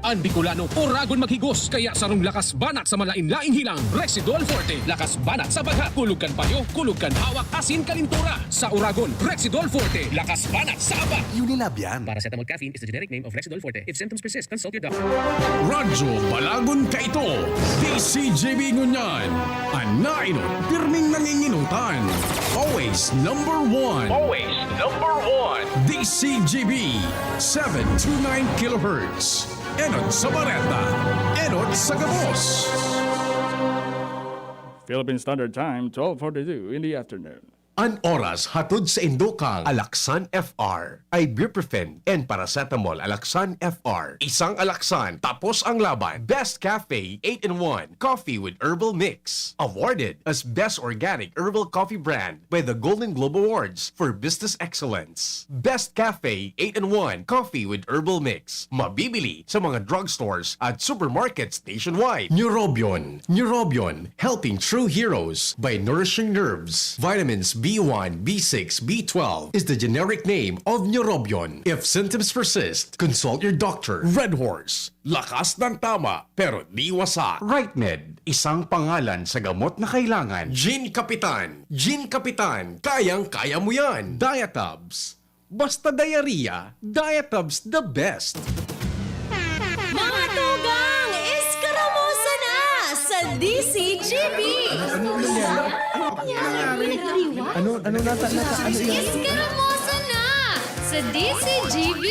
An Bicolano, oragon maghigos, kaya sarong lakas banat sa malain-laing hilang, Rexidol Forte. Lakas banat sa baga, kulog kan payo, kulog kan hawak, asin kalintura. Sa oragon, Rexidol Forte, lakas banat sa aba. Unilab yan. Paracetamol caffeine is the generic name of Rexidol Forte. If symptoms persist, consult your doctor. Radyo Balagon kaito, D C G B ngunyan. An nainot, pirming nanginginutan. Always number one. Always number one. D C G B, seven two nine kilohertz. Enot sa bareta, enot sa gabos. Philippine Standard Time, twelve forty-two in the afternoon. An oras hatod sa indo kang Alaxan F R, ibuprofen and paracetamol. Alaxan F R, isang Alaxan, tapos ang laban. Best Cafe eight-in-one Coffee with Herbal Mix. Awarded as Best Organic Herbal Coffee Brand by the Golden Globe Awards for Business Excellence. Best Cafe eight-in-one Coffee with Herbal Mix. Mabibili sa mga drugstores at supermarkets nationwide. Neurobion. Neurobion, helping true heroes by nourishing nerves. Vitamins B one, B six, B twelve is the generic name of Neurobion. If symptoms persist, consult your doctor. Red Horse, lakas ng tama, pero di wasak. Right Med, isang pangalan sa gamot na kailangan. Gin Kapitan, Gin Kapitan, kayang-kaya mo yan. Diatabs, basta diarrhea, Diatabs the best. Mga tugang, eskaramosa na sa D C G B! Ano nangyari? Ano nangyari? Ano, ano nata-, nata-, ano yan? Eskaramosa na sa D C G B!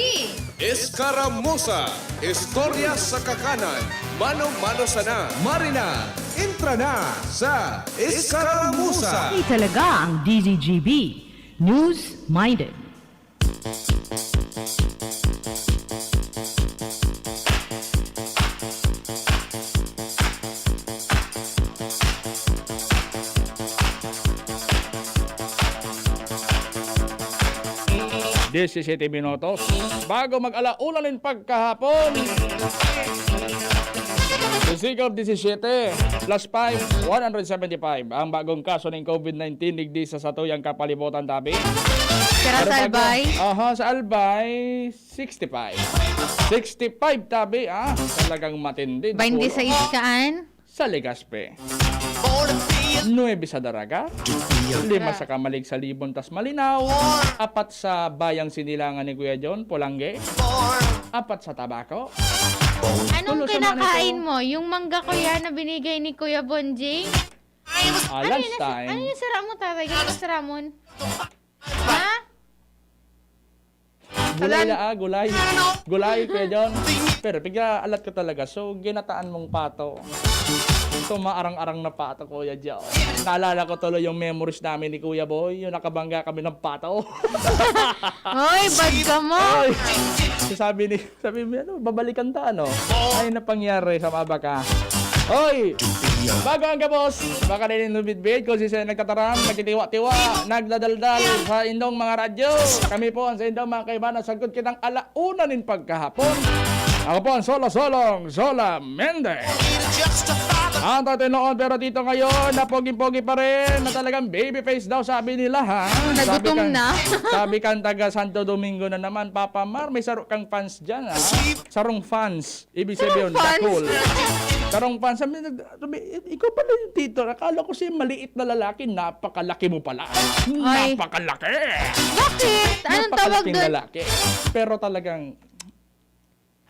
Eskaramosa, istorya sa kakanan, mano-mano sana. Marina, entra na sa Eskaramusa. Ito talaga ang D Z G B. News-minded. Disisyete minutos bago mag-ala una nin pagkahapon. Sa Sigaw disisyete, plus five, one hundred seventy-five ang bagong kaso nin covid nineteen digdi sa satuyang kapalibutan, tabi. Pero sa Albay? Aha, sa Albay, sixty-five. Sixty-five, tabi, ah. Talagang matindi. Baynte sais kaan? Sa Legazpi. Nuebe sa Daraga. Lima sa Camalig, sa Libon, tas Malinao. Apat sa Bayang Sinilangan ni Kuya John, Polangge. Apat sa Tabaco. Anong kinakain mo? Yung mangga, kuya, na binigay ni Kuya Bonjing? Ah, ano yun? Ano yung sira mo, tatay? Ano yung sira mo? Ha? Gulay na, ah, gulay. Gulay, Kuya John. Pero pigka alat ko talaga. So, ginataan mong pato. Ito, maarang-arang na pato, Kuya John. Naalala ko tuloy yung memories namin ni Kuya Boy, yung nakabangga kami ng pato. Hoy, bad ka mo! Oy! Sabi ni, sabi mo, ano, babalikan ta, ano? Ay, napangyari sa mabaka. Hoy! Bago ang gabos, baka na rin nabitbit kung si Sen nagtataram, nagtitiwa-tiwa, nagdadaldal sa indong mga radyo. Kami po ang sa indong mga kaibahan, sagkod kitang ala una nin pagkahapon. Ako po ang Solo Solong Zola Mendez. Ang tatay noon, pero dito ngayon, na pogi-pogi pa rin, na talagang baby face daw, sabi nila, ha? Nagutom na. Sabi kan taga Santo Domingo na naman, Papa Mar, may saro kang fans dyan, ha? Sarong fans. Ibig sabihin, dakul. Sarong fans. Sabi, sabi, "Ikaw pala yung tito. Akala ko si maliit na lalaki, napakalaki mo pala." Ay. Napakalaki! Bakit? Anong tawag doon? Napakalaking lalaki. Pero talagang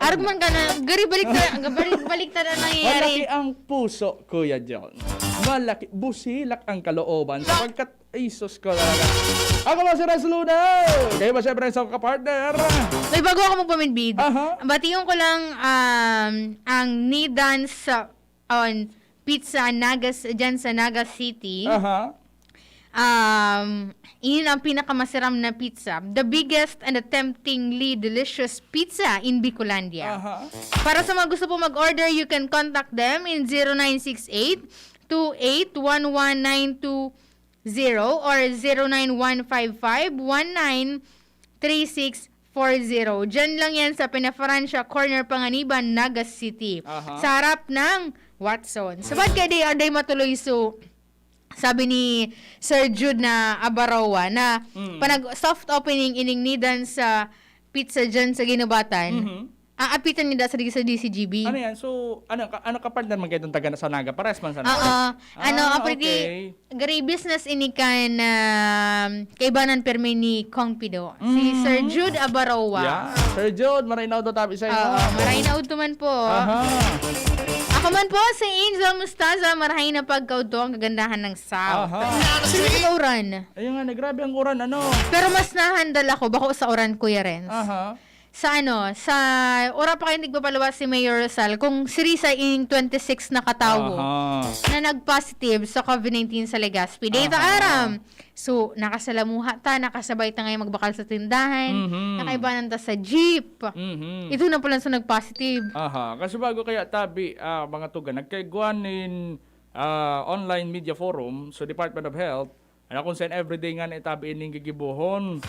Arog man ka na, garibalik na, garibalik na nangyayari. Malaki ang puso, Kuya John. Malaki, busilak ang kalooban. Sapagkat, ay, sus ko talaga. Ako po si Res Luna. Kayo ba siyempre sa kapartner? May bago ako magpamidbid. Aha. Batiyon ko lang, um, ang Nidan sa on pizza Nagas, dyan sa Naga City. Aha. Um, ini na ang pinakamasiram na pizza. The biggest and the temptingly delicious pizza in Bicolandia. Aha. Para sa mga gusto po mag-order, you can contact them in zero nine six eight, two eight one one nine two zero or zero nine one five five one nine three six four zero. Diyan lang yan sa Pinafrancia Corner, Panganiban, Naga City. Aha. Sa harap ng Watson. Sabad kay day, day matuloy so, sabi ni Sir Jude na Abaroa na Mm. panag soft opening ining Nidan sa pizza dyan sa Ginubatan. Mhm. aapitan ninda sa, sa D C G B. Ano yan? So, ano, ka, ano ka partner man kayo itong taga sa Naga? Pares man sa Naga? Oo. Ano, Ah, apwede, okay. gari business ini kan, um, kaibanan permi ni Kong Pido. Si Mm. Sir Jude Abaroa. Yeah. Sir Jude, maray na daw tabi sa iyo. Oo, maray na udto man po. Aha. Ako man po, si Angel Mustaza, marahay na pagkaudto ang kagandahan ng South. Aha. Sino yung uran? Ayun nga, grabe ang uran, ano? Pero mas nahandal ako, bako sa uran, Kuya Renz. Aha. Sa ano, sa ora pa kayo nagpapaluwas si Mayor Rosal, kung sirisa in twenty-six na katawo Aha. na nag-positive sa COVID nineteen sa Legazpi. Data Aha. aram. So, nakasalamuha ta, nakasabay ta ngayon magbakal sa tindahan, Mhm. nakaibanan ta sa jeep. Mhm. Ito na pala sa nag-positive. Aha. Kasi bago kaya tabi, ah, mga tuga, nagkaigwan nin ah, online media forum sa Department of Health, na kung saan everyday nga na itabi ining gigibohon.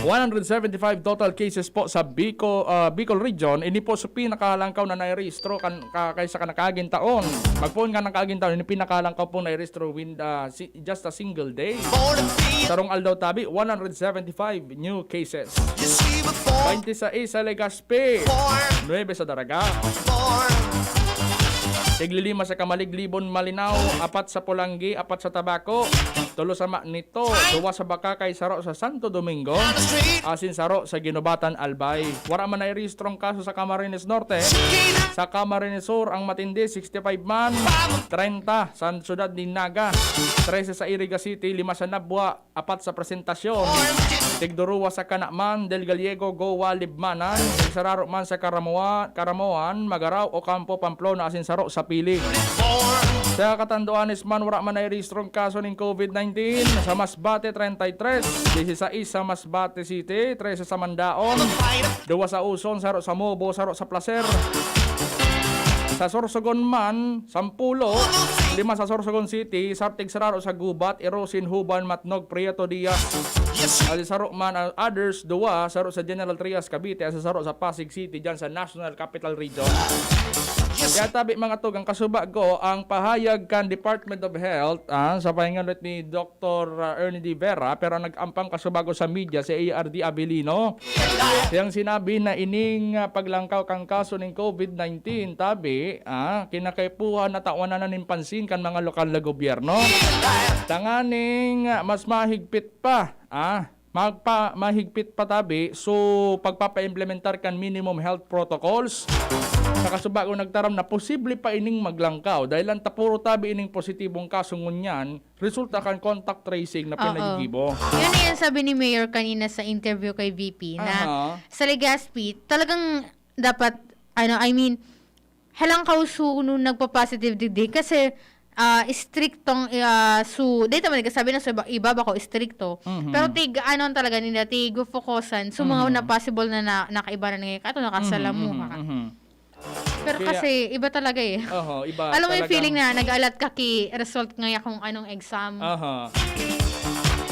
One hundred seventy-five total cases po sa Bicol, ah, Bicol Region. Ini po sa pinakalangkaw na nairehistro kan, ka, kaysa ka nakaaging taon. Magpoon ka nakaaging taon, ini pinakalangkaw po nairehistro with, ah, si, just a single day. Sarong aldaw tabi, one hundred seventy-five new cases. Twenty-six sa Legazpi, nuebe sa Daraga. Tiglilima sa Camaliglibon, Malinao, apat sa Polangui, apat sa Tabaco, tulo sa Magnito, duwa sa Bacacay, saro sa Santo Domingo, asin saro sa Guinobatan, Albay. Wara man nairehistrong kaso sa Camarines Norte. Sa Camarines Sur, ang matindi, sixty-five man, treinta sa siyudad ni Naga, trese sa Iriga City, lima sa Nabua, apat sa Presentacion, tigduruwa sa Canaman, Del Gallego, Goa, Libmanan, tigsararo man sa Caramoa-, Caramoan, Magarao, Ocampo, Pamplona, asin saro sa Pili. Sa Catanduanes man, wara man nairehistrong kaso nin COVID nineteen. Sa Masbate, treinta y tres, dieciséis sa Masbate City, trese sa Mandaon, duwa sa Uson, saro sa Mobo, saro sa Placer. Sa Sorsogon man, sampulo, lima sa Sorsogon City, sa tigsararo sa Gubat, Irosin, Huban, Matnog, Prieto, Diaz. Asin saro man, ah, others, duwa, saro sa General Trias, Cavite, asin saro sa Pasig City, dyan sa National Capital Region. Kaya tabi, mga tugang, kasubago ang pahayag kan Department of Health, ah, sa pahingalit ni Doktor Ernie De Vera, pero nag-ampang kasubago sa media si A R D Abilino. Siyang sinabi na ining, ah, paglangkaw kan kaso nin COVID nineteen, tabi, ah, kinakaipuhan na tawanan na nin pansin kan mga lokal na gobyerno. Tanganing, ah, mas mahigpit pa, ah, magpa-, mahigpit pa tabi, so pagpapaimplementar kan minimum health protocols. Sa kasubago nagtaram na posible pa ining maglangkaw dahil ang tapuro tabi ining positibong kaso ngunyan, resulta kan contact tracing na Oo. pinagigibo. Yun na yung sabi ni Mayor kanina sa interview kay V P na Aha. sa Legazpi, talagang dapat, ano, I mean, halangkaw su nung nagpa-positive digdi kasi ah, istriktong, ah, su, dito man nagkasabi na sa iba, iba bako istrikto. Mhm. Pero tig, ano talaga nila, tig focusan. So, mga Mhm. na possible na, na nakaibanan ngayon. Kato nakasalamuha ka. Mhm, mhm. Pero Kaya kasi, iba talaga eh. Oho, iba. Alam mo yung Talagang feeling na nag-alat ka ki result ngaya kung anong exam. Aha.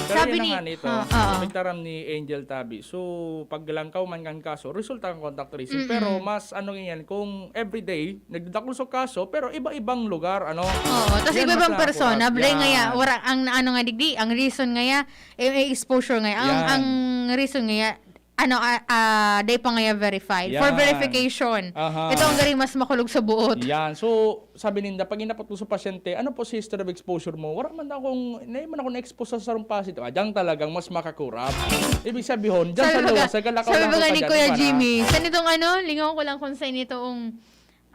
Pero Sabi yun na ni- nga nito, Ah, oo. pagtaram ni Angel Tabi. So, paglangkaw man kan kaso, resulta kan contact tracing. Mm-mm. Pero mas ano yan, kung everyday, nagdadakul sa kaso, pero iba-ibang lugar, ano? Oo, tas Yan iba-ibang mas persona, nakakulat. bray Yan. ngaya, wara, ang ano nga digdi, ang reason ngaya, eh, eh, exposure ngaya, ang, Yan. ang reason ngaya, ano, ah, ah, day pa ngaya verified. For Yan. verification. Aha. Ito ang galing mas makulog sa buot. Yan. So, sabi ninda, pag inapot ko sa pasyente, "Ano po si history of exposure mo?" Wala man akong, hindi man ako na-expose sa sarong positive. Ah, diyan talagang mas makakurap. Ibig sabihin, diyan sa Sabi luwas, baga, sa galakaw sabi lang baga ako ni dyan, Kuya di ba na? Jimmy, sa nitong ano, lingaw ko lang kung sa nitong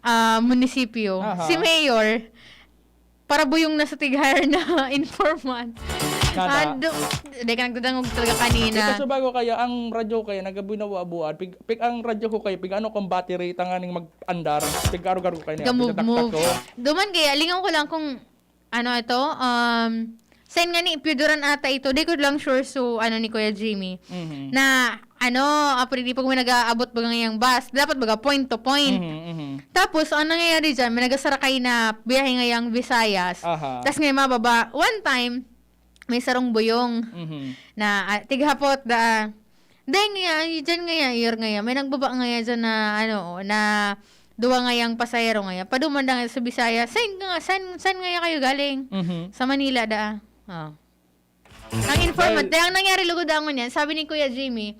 ah, munisipyo, Aha. Si Mayor, para buyong na sa tig-hire na informant. Nada. Ah, do, di ka nagdadangog talaga kanina. Ito sa bago kaya, ang radyo kaya, nagabinawa-buan, pig, pig, ang radyo ko kaya, pig ano kong battery, tanganing mag-andar, pig-arugar ko kaya, Ga-move-move. pigtataktak ko. Duman kaya, lingaw ko lang kung, ano ito, um, sign nga ni, piyuduran ata ito, di ko lang sure so, ano ni Kuya Jimmy, Mhm. na, ano, apwede pag may nag-aabot baga ngayang bus, dapat baga point to point. Mhm, mhm. Tapos, ang nangyayari dyan, may nagsasarakay na biyahe ngayang Visayas. Aha. Tapos ngayon mababa, one time, may sarong buyong Mhm. na ah, tighapot da. Dahil nga, ay, dyan nga yan, year nga yan, may nagbaba nga yan dyan na, ano, na duwa nga yang pasahero nga yan. Padumanda nga sa Bisaya, saan nga, saan, saan nga yan kayo galing? Mhm. Sa Manila da. Oh. Ang informant, Dahil dahil ang nangyari lugod angon yan, sabi ni Kuya Jimmy,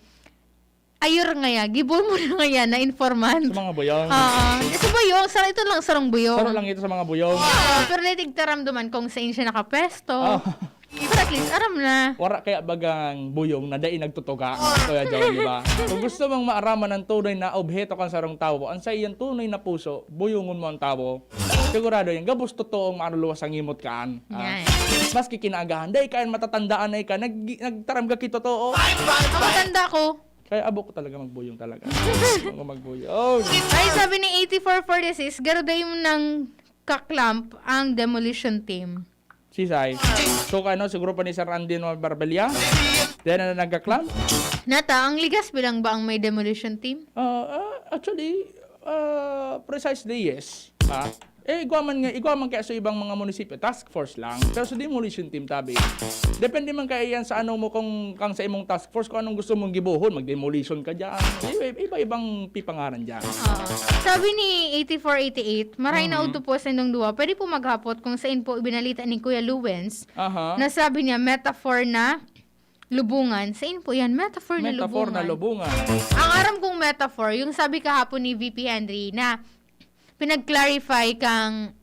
Ayur ngaya, gibo mo na ngaya na informant. Sa mga buyong. Oo. Sa buyong, sa, ito lang sarong buyong. Saro lang ito sa mga buyong. Oo, pero dai tigtaram duman kung saan siya nakapwesto. Oh. Pero at least, aram na. Wara kaya bagang buyong na dai nagtutuga, Kuya John, di ba? Kung gusto mong maaraman ang tunay na obheto kan sarong tawo, ang sa iyang tunay na puso, buyungon mo ang tawo. Sigurado yan, gabos totoong makaluluwas ang imot kaan. Ah, Yan. Maski kinaagahan, dai kayan matatandaan na ika, nag-, nagtaram ka ki totoo. Ang matanda ko. Kaya abo ko talaga magbuyong talaga. Ako magbuyong. Ay, sabi ni eighty-four forty-six, garo dai mo nang kaklamp ang demolition team. Sisay. So, ano, sa grupo ni Sir Andy Noel Barbella? Diyan na nagkaklam? Nata, ang Legazpi lang ba ang may demolition team? Ah, ah, actually, ah, precisely, yes. Ah, eh, igwa man nga, igwa man kaya sa ibang mga munisipyo, task force lang. Pero sa demolition team, tabi. Depende man kaya yan sa ano mo, kung kang sa imong task force, kung anong gusto mong gibohon, mag-demolition ka dyan. Iba, iba-ibang pipangaran dyan. Oo. Sabi ni eighty-four eighty-eight, "Maray na Mhm. udto po sa inyong duwa. Pwede po maghapot kung sain po ibinalita ni Kuya Luwens Aha. na sabi niya, metaphor na lubungan." Sain po yan? Metaphor na Metaphor na lubungan. lubungan. Ang aram kong metaphor, yung sabi kahapon ni V P Henry na pinag-clarify kang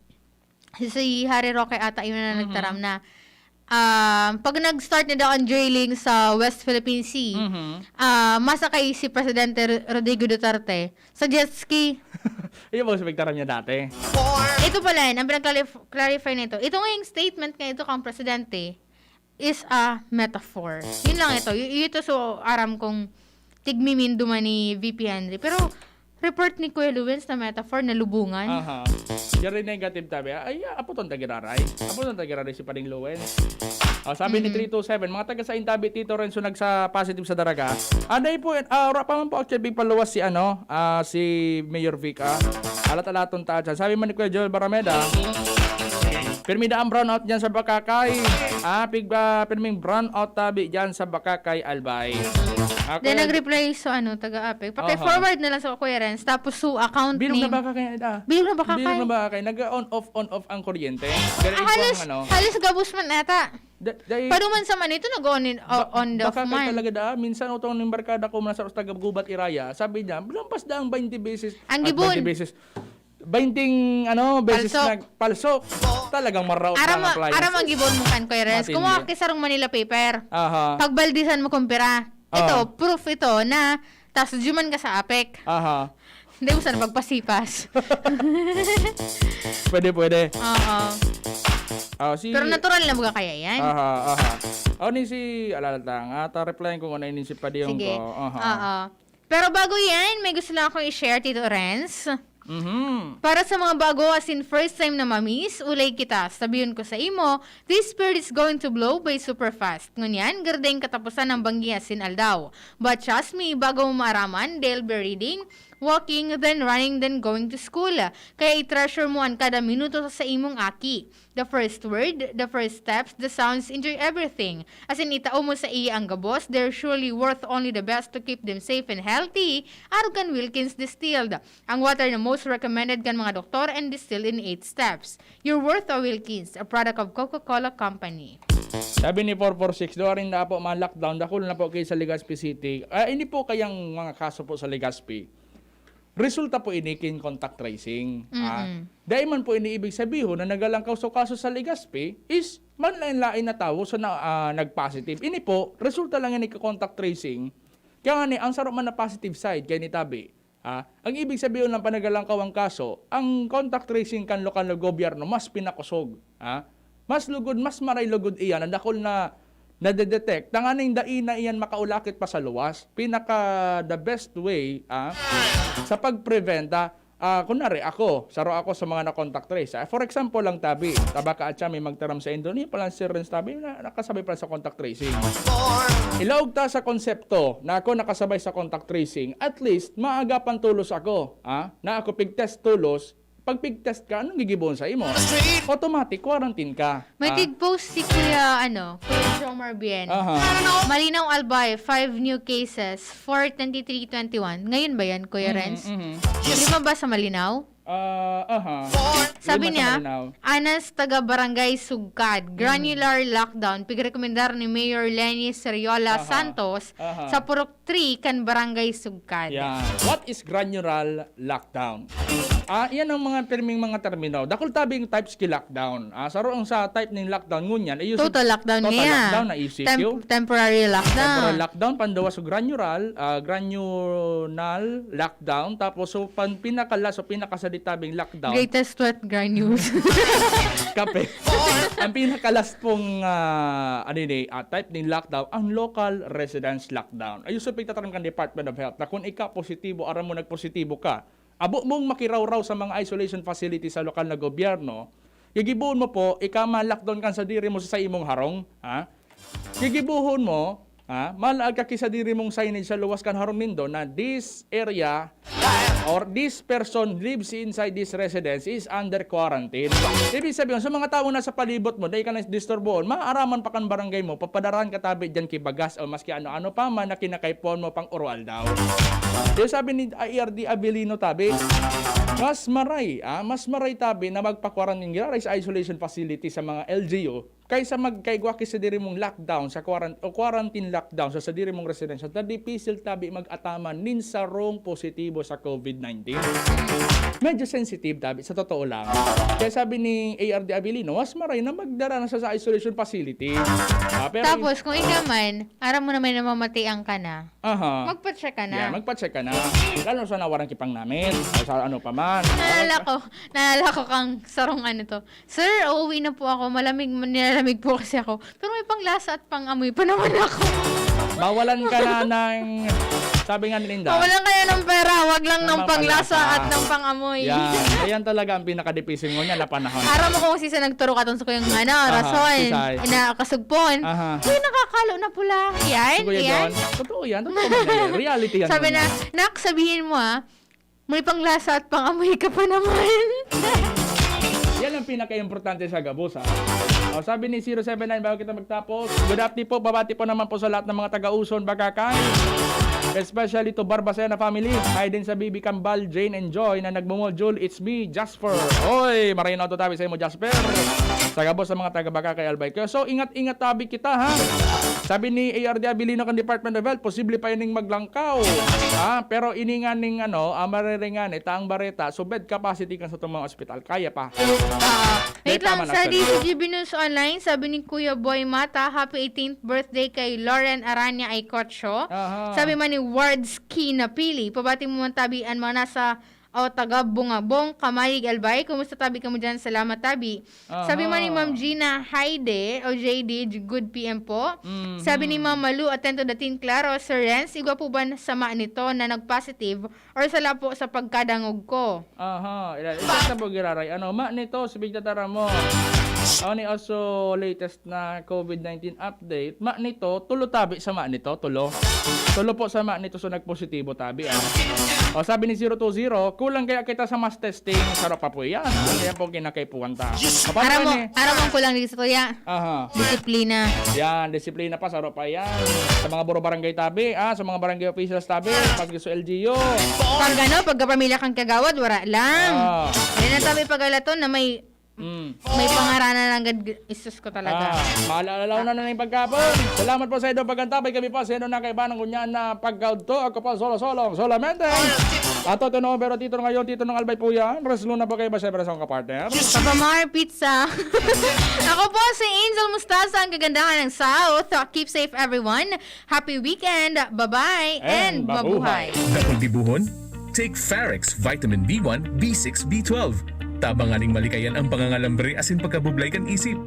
si Harry Roque ata yun na Mhm. nagtaram na, ah, pag nag-start na daw ang drilling sa West Philippine Sea, Mhm. ah, masakay si Presidente Ro-, Rodrigo Duterte sa jet ski. Yun ba gusto pagtaram niya dati? Ito pala yun, ang pinag-clarif-, clarify nito. Ito nga yung statement nga ito kang Presidente is a metaphor. Yun lang ito. Y-, ito so aram kong tigmimindo man ni V P Henry. Pero report ni Kuya Luwens na metaphor na lubungan. Aha. Yari negative tabi. Ay, ah, aputon ta giraray. Aputon ta giraray si Pading Luwens. Oh, sabi ni Mhm. three two seven, mga taga sa Intabi, Tito Renzo, nagsa positive sa daraga. Anday po, ah, wala pa man po actually paluwas si ano, ah, si Mayor Vic, ah. Alat-alaton ta dyan. Sabi man ni Kuya Joel Barameda, pirmi da ang brownout dyan sa Bakakay. Ah, pig, ah, pirming brownout tabi dyan sa Bakakay, Albay. Okay. Then nag-reply so ano, taga-apek. Aha. Paki-forward na lang sa Kuya Renz. Tapos so account Bilog na name. Bakakay, ah. Bilog na Bakakay. Bilog na Bakakay. Nag-on off, on off ang kuryente. Pero Ah, ito ang halos, ano. halos gabos man ata. Da-, dahil Paduman sa man ito, nag-on in, o-, Ba-, on the off Bakakay man. talaga da. Minsan, utong ng barkada ko, muna sa taga Gubat, Iraya, sabi niya, lampas da ang twenty beses. Ang Ah, gibon. twenty beses. Bainting, ano, beses Palsok. nagpalsok. Talagang maraot Aram na ang mo, appliances. aram ang gibon mo kan, Kuya Renz. Matindi. Kumuha ka sarong Manila paper. Aha. Pagbaldisan mo kung pira. Ito, Ah. proof ito na tas juman ka sa apek. Aha. Hindi mo sana pagpasipas. Pwede, pwede. Oo. Ah, si Pero natural na mga kaya yan. Aha, aha. Oh, ni si, alala ta, nga, ta-replyan ko kung ano yun si Padiyong Sige. ko. Aha. Oo. Pero bago yan, may gusto lang akong i-share, Tito Renz. Mhm. Para sa mga bago, as in first time na ma-miss, ulay kita. Sabihon ko sa imo, this spirit is going to blow by super fast. Ngunyan, gardeng katapusan ng banggi asin aldaw. But trust me, bago mo maaraman, they'll be reading, walking, then running, then going to school. Kaya i-treasure mo an kada minuto sa imong aki. The first word, the first steps, the sounds, enjoy everything. As in, itao mo sa iya ang gabos, they're surely worth only the best to keep them safe and healthy. Arog kan Wilkins Distilled. Ang water na most recommended kan mga doktor and distilled in eight steps. You're worth a Wilkins, a product of Coca-Cola Company. Sabi ni four four six, "Duwa rin na po mga lockdown, dakul na po kayo sa Legazpi City." Ah, hindi po kayang mga kaso po sa Legazpi. Resulta po ini kin contact tracing. Ah, Mm-mm. dai man po ini ibig sabihon na nagalangkaw sa kaso sa Legazpi is manlain-lain na tawo sa na, ah, nag-positive. Ini po, resulta lang ini ka contact tracing. Kaya nga ni, ang saro man na positive side kay ni tabi, ah, ang ibig sabihon lang pa nagalangkaw ang kaso, ang contact tracing kan lokal na gobyerno mas pinakosog. Ah, mas lugod, mas maray lugod iyan, ang dakul na nadedetect, tanganing dai na iyan makaulakit pa sa luwas. Pinaka the best way, ah, sa pagpreventa, ah, kunwari ako, saro ako sa mga na-contact trace. Ah, for example lang, tabi, tabaka at siya may magtaram sa Indo, ni palang si Renz tabi, na, nakasabay pala sa contact tracing. Ilaog ta sa konsepto na ako nakasabay sa contact tracing, at least, maagapan tulos ako, ah, na ako pig-test tulos, Pag pig-test ka, anong gigibohon sa imo? Automatic, quarantine ka. May Ah. tig-post si Kuya, ano, Kuya Jomar Bien. Aha. Malinaw, Albay, five new cases, four twenty-three twenty-one. Ngayon ba yan, Kuya Mhm, Renz? mhm. Di ba ba sa Malinaw? Ah, aha. Sabi Yun, niya, Malinaw. Anas, taga Barangay Sugkad, Mhm. granular lockdown, pigrekomendar ni Mayor Leni Seriola Aha. Santos Aha. sa Purok three kan Barangay Sugkad. Yan. What is granular lockdown? Ah, yan ang mga pirming mga termino. Dakul tabing types ki lockdown. Ah, saro ang sa type ning lockdown ngunyan, ay yung Total lockdown total niya. lockdown na E C Q. Temp-, temporary lockdown. Temporary lockdown, panduwa sa granular, ah, granular lockdown. Tapos, so, pan-, pinaka-last o pinakasaditabing lockdown. Greatest sweat granules. Kape. Ang pinakalas pong, ah, ano yun eh, ah, type ning lockdown, ang local residence lockdown. Ayun, so, pagtataram kan Department of Health na kung ikaw positibo, aram mo nagpositibo ka, abo mong makirawraw sa mga isolation facility sa lokal na gobyerno, gigibohon mo po, ika ma-lockdown kan sadiri mo sa imong harong, ha? Gigibohon mo, ha? Malaag ka ki sadiri mong signage sa luwas kan harong nindo na this area or this person lives inside this residence is under quarantine. Ibig sabihin, sa mga tawo na sa palibot mo, dahil ka na disturboon, maaaraman pa kan barangay mo, papadarahan ka tabi dyan ki bagas o maski ano-ano pa man na kinakaipuhan mo pang oroaldaw. Yung sabi ni A R D Abilino tabi, mas maray, ah, mas maray tabi na magpa-quarantine, giraray sa isolation facility sa mga L G U, kaysa magkaigwa ki sadiri mong lockdown sa quarant-, o quarantine lockdown sa sadiri mong residensya, na dipisil tabi mag-ataman nin sarong positibo sa COVID nineteen. Medyo sensitive tabi, sa totoo lang. Kaya sabi ni A R D Abilino, mas maray na magdara na siya sa isolation facility. Ah, pero Tapos, kung ikaw man, aram mo naman na mamatian ka na, Aha. magpa-check ka na. Yeah, magpa-check ka na. Lalo sa nawaran ki pangnamit, o sa ano pa man. Naalala ko, naalala ko kang sarong ano to. "Sir, uuwi na po ako. Malamig, nilalamig po kasi ako. Pero may panglasa at pang-amoy pa naman ako." Mawalan ka na ng, sabi nga ni Linda, Mawalan ka na ng pera, wag lang ng ng panglasa panglasa. at ng pang-amoy. Yan. Ayan talaga ang pinakadipisil mo niya na panahon. Aram mo kung sisa nagturok aton sa kuyang, ano, Aha, rason. Sisay. Ina-, kasugpon. Aha. Uy, nakakalo na pula. Yan, Si Kuya yan. John, totoo yan. Totoo man yan. Reality yan Sabi naman na, yan. "Nak, sabihin mo, ah, may panglasa at pang-amoy ka pa naman." Yan ang pinaka-importante sa gabos, ha? O, sabi ni zero seven nine, bago kita magtapos, "Good afternoon po, babati po naman po sa lahat ng mga taga-Uson, Bagacan. Especially to Barbacena family. Hi din sa baby Kambal, Jane and Joy na nagmo-module. It's me, Jasper." Oy, marinaw to tabi sa imo, Jasper. Sa gabos sa mga taga-Bagacan, Albay. Kaya so, ingat-ingat tabi kita, ha? Sabi ni A R D Abilino kan Department of Health, posible pa ining maglangkaw. Ha? Pero ini nga ning ano, ah, mariringan, itaang bareta, so bed capacity kan sa itong mga ospital. Kaya pa. Ah, May wait lang, tama na, sa sorry. D C G B News Online, sabi ni Kuya Boy Mata, "Happy eighteenth birthday kay Lauren Aranya Aycocho." Aha. Sabi man ni Wards Key Napili, pabati mo man tabi an mga nasa, o, taga Bungabong, Kamayig, Albay. Kumusta tabi kamo dyan? Salamat tabi. Sabi man ni Aha. Ma'am Gina Haide o J D, good P M po. Mhm. Sabi ni Ma'am Malu, atento dating klaro, Sir Renz, igwa po ba sama nito na nag-positive or sala po sa pagkadangog ko? Aha, ila-, ito sa po giraray. Ano, ma nito, si Big Tatara mo. Ano ni also latest na COVID nineteen update? Ma nito, tulo tabi sa ma nito, tulo. Tulo po sa ma nito, so nagpositibo tabi, ah. O, sabi ni zero two zero, "Kulang kaya kita sa mass testing?" Sarap pa po yan, ah. Kaya po kinakaipuhan ta. Apart Aram pa mo, ni aram mo ang kulang dito, kuya. Aha. Disiplina. Yan, disiplina pa, sarap pa yan. Sa mga buro barangay tabi, ah, sa mga barangay officials tabi, pag sa L G U. Pag ano, pagkapamilya kang kagawad, wala lang. Ah. Yan ang tabi pag-alaton na may, Mm. may pangaranan ng gad-, isus ko talaga. Ah, maalalaw na na yung pagkapon. Salamat po sa inyong pagkantabay. Kami po sa inyong nakaibahan ng kunyan na pagkaudto. Ako po, solo-solo, solamente. Ato, ito na, pero tito ngayon, tito ng Albay po yan. Res Luna po kayo ba, syempre, sa mga partner? Papa Mar Pizza. Ako po si Angel Mustasa, ang kagandahan ng South. Keep safe, everyone. Happy weekend. Bye-bye and And mabuhay. mabuhay. Dakul dibuhon? Take Farex Vitamin B one, B six, B twelve. Tabang nganing malikayan ang pangangalambre asin pagkabublay kan isip.